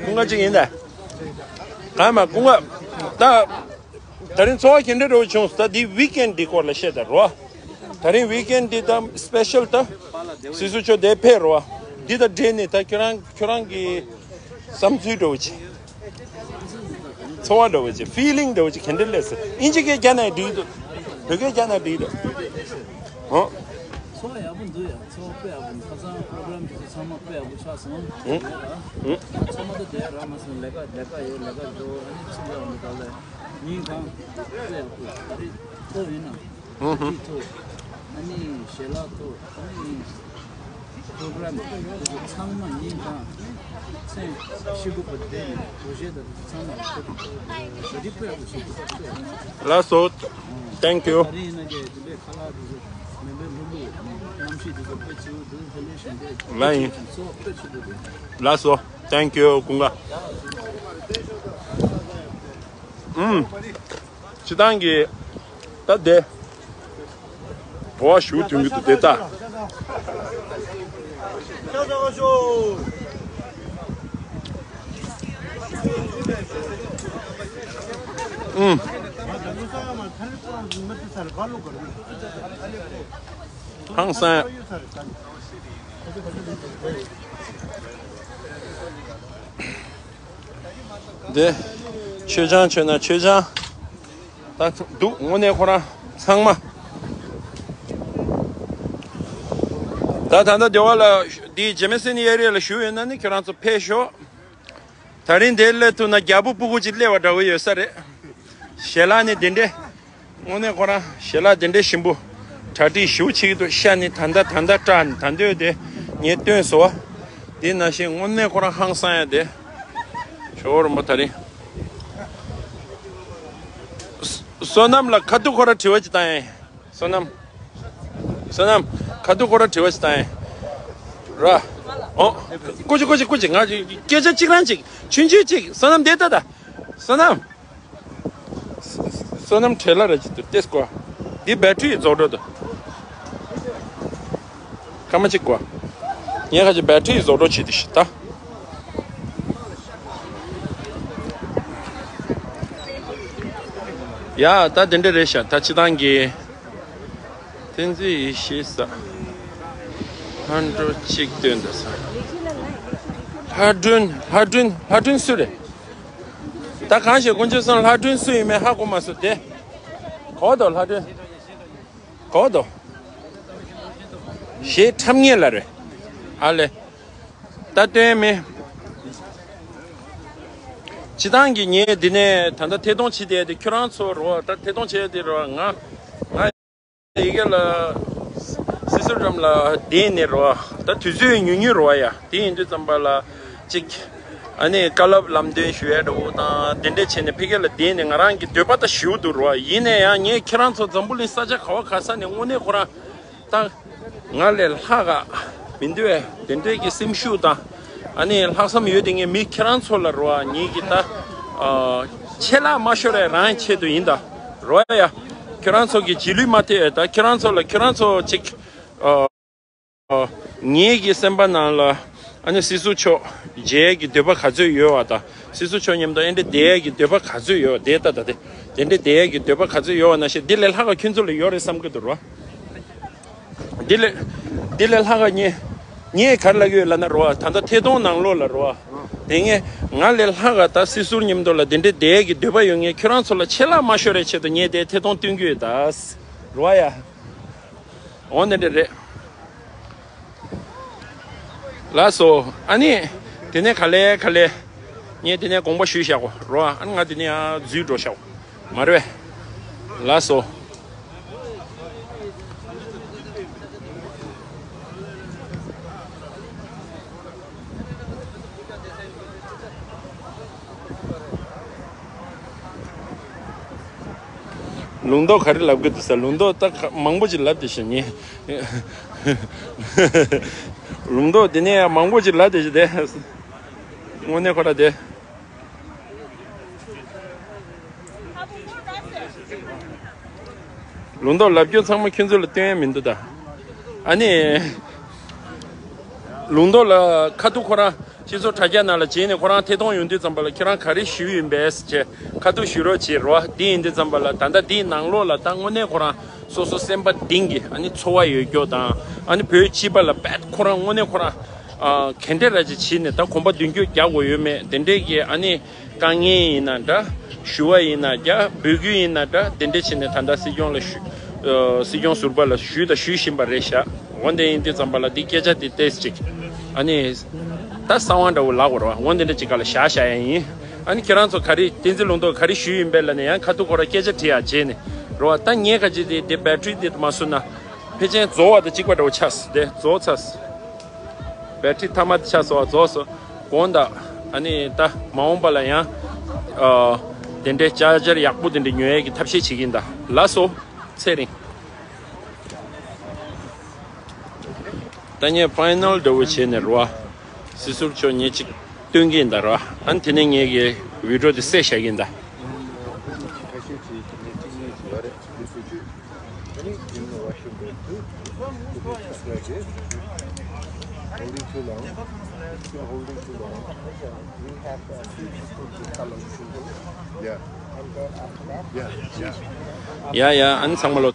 ཀུན་དགའ་གཅིག་ཡིན་ད། གང་མ་ཀུན་དགའ་ད། ད་རིང་འཚོ་བ་ག་འདྲ་འདྲ་བོ་བྱུང་སོང་། ད་འདི་ཝིག་ཨེན་འདི་སྐོར་ལ་བཤད་ད་རོ། ད་རིང་ཝིག་ཨེན་འདི་ད་སི་པེ་ཤལ་ད། སྲིད་ཟུར་མཆོག་དེ་ཕེབས་རོ། འདི་ད་འདྲེས་ནས་ད་ཁྱོད་རང་ཁྱོད་རང་གི་བསམ་ཚུལ་འདྲ་བོ་ཅིག་འཚོ་བ་འདྲ་བོ་ཅིག་ཕི་ལིང་འདྲ་བོ་ཅིག་ག་འདྲ་སླེབས་སོང་། ཨིན་ཇི་སྐད་རྒྱག་ན་འགྲིག་འདུག་བོད་སྐད་རྒྱག་ན་འགྲིག་འདུག་ཧོ། འཚོ་བ་ཡག་པོ་འདུག་ཡ། འཚོ་བ་དཔེ་ཡག་པོ་འདུག་ཁ་སང་པོ་རོ་གྷ་རམ་དེ་ཚོ་ཚང་མ་དཔེ་ཡག་པོ་ཆགས་སོང་། ཨུ། ཨུ། ཚང་མ་དེ་དེ་རག་མ་སོང་། ལས་ཀ་ལས་ཀ་ཡོད། ལས་ཀ་འགྲོ། ཨ་ནི་ཕྱི་ལ་འོང་དུས་ལ་ཉིན་གང་དཔེ་ཡག་པོ་རེད། ཐོབ་ཡིན་ན་ཨུ་ཧུ། ཐོབ། ཨ་ནི་ཞལ་ལག་ཐོབ། ཨ་ནི་པོ་རོ་གྷ་རམ་དེ་ཚོ་ཚང་མ་ཉིན་གང་མཚན་ཤེས་དགོས་པ་དེ་ནི་གོ་ཤེས་དང་ཚང་མ་ལ་ཐོབ་ཐོབ་དེ་དཔེ་ཡག་པོ་ཞིག་འདུག་དཔེ་ཡག་པོ། ལགས་སོ། Thank you། ད་རིང་ཡིན་ན་གི་དེ་འདྲའི་ཁ་ལག་དེ་ཚོ་མེ་འཕེན་ལྷུན་པོ་གནམ་གཤིས་དེ་ཚོ་དཔེ་སྐྱིད་པོ་འདུག་ཧེ་ལས་ཤིང་དེ་ལ་ཡིན། སོ་དཔེ་སྐྱིད་པོ་འདུག་ལགས་སོ། Thank you། ཀུན་དགའ། ཨུམ། སྤྱི་བཏང་གི་ ད་དེ། བོ་བ་ཞུ་དུས་གི་དུ་དེ་ད། ཨུམ། ཧང་སང་། དེ། མཆོད་ཆང་མཆོད་ན་མཆོད་ཆང་། ད་འདུག་དངོས་གནས་ཁོ་རང་ཚང་མ། ད་ད་ལྟ་སྡེ་བ་ལ་འདི་ཇེ་མེ་སན་གཡས་རི་ལ་བཞུགས་ཡོད་ན་ནི་ཁྱོད་རང་ཚོ་ཕེབས་ཤོག་ད་རིང་འདིར་སླེབས་ཐུབ་ན་རྒྱལ་པོ་སྤུ་གུ་ཅིག་སླེབས་པ་འདྲ་བོ་ཡོད་ས་རེད། ཞལ་ལག་ནི་དེ་འདྲས། དངོས་གནས་ཁོ་རང་ཞལ་ལག་དེ་འདྲས་ཞིམ་པོ། གྲ་སྒྲིག་ཞུ་ཆེད་དུ་ཤ་ནི་ད་ལྟ་ད་ལྟ་སྐྲག་ནི་ད་འདོད་དེ། ངས་སྟོན་སོ། དེ་ནང་བཞིན་དངོས་གནས་ཁོ་རང་ཧང་སང་ཡ་དེ། ཇོ་བོ་རིན་པོ་ད་རིང་། བསོད་ནམས་ལ་ཁ་ཐུག་ཁོ་ར་དྲི་བ་ཅིག་བཏང་ཡིན། བསོད་ནམས། བསོད་ནམས། ཁ་ཐུག་ཁོ་ར་དྲི་བ་ཅིག་བཏང་ཡིན། ར། ཨོ། ཀུ་ཅི་ཀུ་ཅི་ཀུ་ཅི་ང་སྐད་ཆ་གཅིག་རང་ཅིག་ཆུང་ཆུང་ཅིག་བསོད་ནམས་དེ་ལྟ་ད། བསོད་ནམས། བསོད་ནམས་བྲེལ་ལ་ར་ཅིག་ཏུ་ཏེས་ཀོ། འདི་བེ་ཊི་རི་རྫོགས་འགྲོ་འདུག་སྐར་མ་གཅིག་གོ། ངས་ཁ་ཅིག་བེ་ཊི་རི་རྫོགས་འགྲོ་བྱེད་དུ་ཤི་ད། ཡ་ད་དེ་འདྲ་རེད་ཤག་ད་སྤྱི་བཏང་གི། བསྟན་འཛིན་ཡེ་ཤེས་ས། ལྷ་འགྲོ་གཅིག་སྟོན་ད་ས། ལྷ་སྒྲོན་ལྷ་སྒྲོན་ལྷ་སྒྲོན་སུ་རེད། ད་གང་ཞིག་དཀོན་མཆོག་གསུམ་ལྷ་སྒྲོན་སུ་ཡིན་མིན་ཧ་གོ་མ་སོང་སྟེ། གོ་དོ་ལྷ་སྒྲོན། གོ་དོ། ཞེས་ཁྲབ་ངེས་ལ་རེད། ཨ་ལེ། ད་སྟོན་མེ། སྤྱི་བཏང་གི་ངས་འདི་ནས་ད་ལྟ་ཐད་གཏོང་བྱེད་བསྡད་དེ་ཁྱོད་རང་ཚོ་རོ་ད་ཐད་གཏོང་བྱེད་དེ་རོ་ང་ང་ཡི་གེ་ལ་སི་སུར་འགྲམ་ལ་བསྡད་ནས་རོ་ད་དུས་ཚོད་ཉུང་ཉུང་རོ་ཡ་དེ་ཡིན་དུས་ཙམ་པ་ལ་ཅིག་ཨ་ནི་བཀའ་སློབ་ལམ་སྟོན་ཞུ་ཡ་འདྲ་བོ་དང་དེ་འདྲས་བྱས་ནས་ཕ་གི་ལ་བསྡད་ནས་ང་རང་གི་འདོད་པ་ད་ཞུ་འདུག་རོ་ཡིན་ནས་ཡང་ངས་ཁྱེད་རང་ཚོ་འཛམ་བུ་གླིང་ས་ཆ་ག་བ་ག་ས་ནས་དངོས་གནས་ཁོ་རང་ད། ང་ལས་ལྷག་ག་མི་འདུག་བས་དེ་འདྲས་ཀྱི་སེམས་ཤུགས་དང་། ཨ་ནི་ལྷག་བསམ་ཡོད་དེ་ངས་མི་ཁྱེད་རང་ཚོ་ལ་རོ་ཨ་ངེད་ཀྱི་ད། ཆད་ལྷག་མ་ཤོར་བའི་རང་ཆེད་དུ་ཡིན་ད། རོ་ཡ། ཁྱེད་རང་ཚོ་གི་རྗེས་ལུས་མ་ཐེབས་ད་ཁྱེད་རང་ཚོ་ལ་ཁྱེད་རང་ཚོ་ཅིག་ངེད་ཀྱི་སེམས་པ་ནང་ལ་ཨ་ནི་སྲིད་ཟུར་མཆོག་མཇལ་གྱི་འདོད་པ་ག་ཚོད་ཡོད་བ་དང་སྲིད་ཟུར་མཆོག་མཉམ་དུ་ཨེ་འདྲ་བསྡད་ཡས་ཀྱི་འདོད་པ་ག་ཚོད་ཡོད་བ་དེ་ལྟ་ད་དེ་དེ་འདྲ་བསྡད་ཡས་ཀྱི་འདོད་པ་ག་ཚོད་ཡོད་བ་ན་ཞེས་འདི་ལས་ལྷག་ག་ཁྱོད་ཚོ་ལ་ཡོད་རེད་བསམ་གྱི་འདུག་རོ། འདི་ལས་འདི་ལས་ལྷག་ག་ངས་ངས་ག་རེ་ལབ་ཀྱི་ཡོད་ལབ་ན་རོ་ད་ལྟ་ཐད་གཏོང་ནང་ལོགས་ལ་རོ་དེ་ངས་ང་ལས་ལྷག་ག་ད་སྲིད་ཟུར་མཉམ་དུ་ལ་དེ་འདྲ་བསྡད་ཡས་ཀྱི་འདོད་པ་ཡོད་ངས་ཁྱོད་རང་ཚོ་ལ་ཆད་ལྷག་མ་ཤོར་རེ་ཆེད་དུ་ངས་དེ་ཐད་གཏོང་སྟོན་གྱི་ཡོད་ད་རོ་ཡ། འོ་འདི་འདྲ་རེད། ལགས་སོ། ཨ་ནི། དེ་ནས་ག་ལེ་ག་ལེ། ངས་དེ་ནས་དགོངས་པ་ཞུས་བཞག་གོ་རོ་ཨ་ནི་ང་དེ་ནས་ཡང་འཛུལ་འགྲོ་བཞག་གོ་མ་རེད། ལགས་སོ། ལུང་རྟོགས་ག་རེ་ལབ་གི་འདུག་ཟེར་ལུང་རྟོགས་ད་ག་མང་པོ་ཅིག་ལབ་དེ་བཞིན་ཉེ། ལུང་རྟོགས་དེ་ནས་ཡང་མང་པོ་ཅིག་ལབ་དེ་བཞིན་དེ། དངོས་གནས་ཁོ་ར་དེ། ལུང་རྟོགས་ལབ་རྒྱུ་ཚང་མ་ཁྱོད་ཚོ་ལ་སྟོན་ཡ་མི་འདུག་ད། ཨ་ནི། ལུང་རྟོགས་ལ་ཁ་ཐུག་ཁོ་རང་སྤྱི་ཚོགས་དྲ་རྒྱ་ནང་ལ་བྱས་ནས་ཁོ་རང་ཐད་གཏོང་ཡོང་དུས་ཙམ་པ་ལ་ཁྱེད་རང་ག་རེ་ཞུས་ཡིན་པས་ཟེར་བྱས་ཁ་ཐུག་ཞུ་རོགས་བྱེད་རོགས་འདི་ཡིན་དུས་ཙམ་པ་ལ་ད་ལྟ་འདིའི་ནང་ལོགས་ལ་ད་དངོས་གནས་ཁོ་རང་སོ་སོ་སེམས་པ་གཏིང་གི་ཨ་ནི་ཚོར་བ་ཡོད་རྒྱུ་དང་ཨ་ནི་བོད་སྤྱི་པ་ལ་དཔེ་ཁོ་རང་དངོས་གནས་ཁོ་རང་ག་འདྲས་ར་ཅིག་བྱས་ནས་ད་གོམ་པ་མདུན་སྐྱོད་རྒྱག་དགོས་ཡོད་མེད་དེ་འདྲས་ཀྱི་ཨ་ནི། དཀའ་ངལ་ཡིན་ན་འདྲ། ཞུ་བ་ཡིན་ན་འདྲ། འབོད་སྐུལ་ཡིན་ན་འདྲ། དེ་འདྲ་བྱས་ནས་ད་ལྟ་སྲིད་སྐྱོང་ལ་ཞུ། ཨ། སྲིད་སྐྱོང་ཟུར་པ་ལ་ཞུས་དང་ཞུ་བཞིན་པ་རེད་ཤག་འོ་འདི་ཡིན་དུས་ཙམ་པ་ལ་འདི་སྐད་ཆ་དེ་ཏོག་ཙམ་ཅིག་ཨ་ནི། ད་གསང་བ་འདྲ་བོ་ལབ་དགོས་རེད་བ། འོ་འདི་འདྲ་ཅིག་སྒང་ལ་བཞག་བཞག་ཡ་ཡིན། ཨ་ནི་ཁྱེད་རང་ཚོ་ག་རེ་བསྟན་འཛིན་ལུང་རྟོགས་ག་རེ་ཞུས་ཡིན་པས་ལབ་ནས་ཡང་ཁ་ཐུག་ཁོ་ར་སྐད་ཆ་དྲི་ཡ་བྱས་ནས་རེད་བ། ད་ངས་ཁ་ཅིག་དེ་དེ་བེ་ཊི་རི་དེ་མ་བཟོས་ན་ཕལ་ཆེར་རྫོགས་པ་དང་གཅིག་པ་འདྲ་བོ་ཆགས་སོང་། དེ་རྫོགས་ཚར་སོང་། བེ་ཊི་རི་མཐའ་མ་དེ་ཆགས་སོང་བ། རྫོགས་སོང་། དགོངས་དག་ཨ་ནི་ད་མ་འོངས་པ་ལ་ཡང་ཨ། དེ་འདྲའི་ཅར་ཇར་ཡག་པོ་དེ་འདྲ་ཉོ་ཡས་ཀྱི་ཐབས་ཤེས་བྱེད་ཀྱི་ཡིན་ད། ལགས་སོ། ཚེ་རིང་། ད་ངས་ཕའི་ནལ་འདྲ་བོ་བྱས་ནས་རོ། སྲིད་ཟུར་མཆོག་ཉིན་གཅིག་སྟོན་གྱི་ཡིན་ད་རོ། ཨ་ནི་དེ་ནས་ངས་ཀྱི་བི་ཌི་ཡོ་དེ་བསད་བཞག་གི་ཡིན་ད། གཉིས་གཅིག་གཉིས་ཡོད་རེད། འདི་སུ་བཅུ། ཨ་ནི་ཡིན་ནོ་བ་ཤུ་འདི་ཚུ། Holding too long. You're holding too long. We have, uh, three people to follow. Yeah. And then after that, yeah, yeah. ཡ་ཡ། ཨ་ནི་ཚང་མ་ལོ།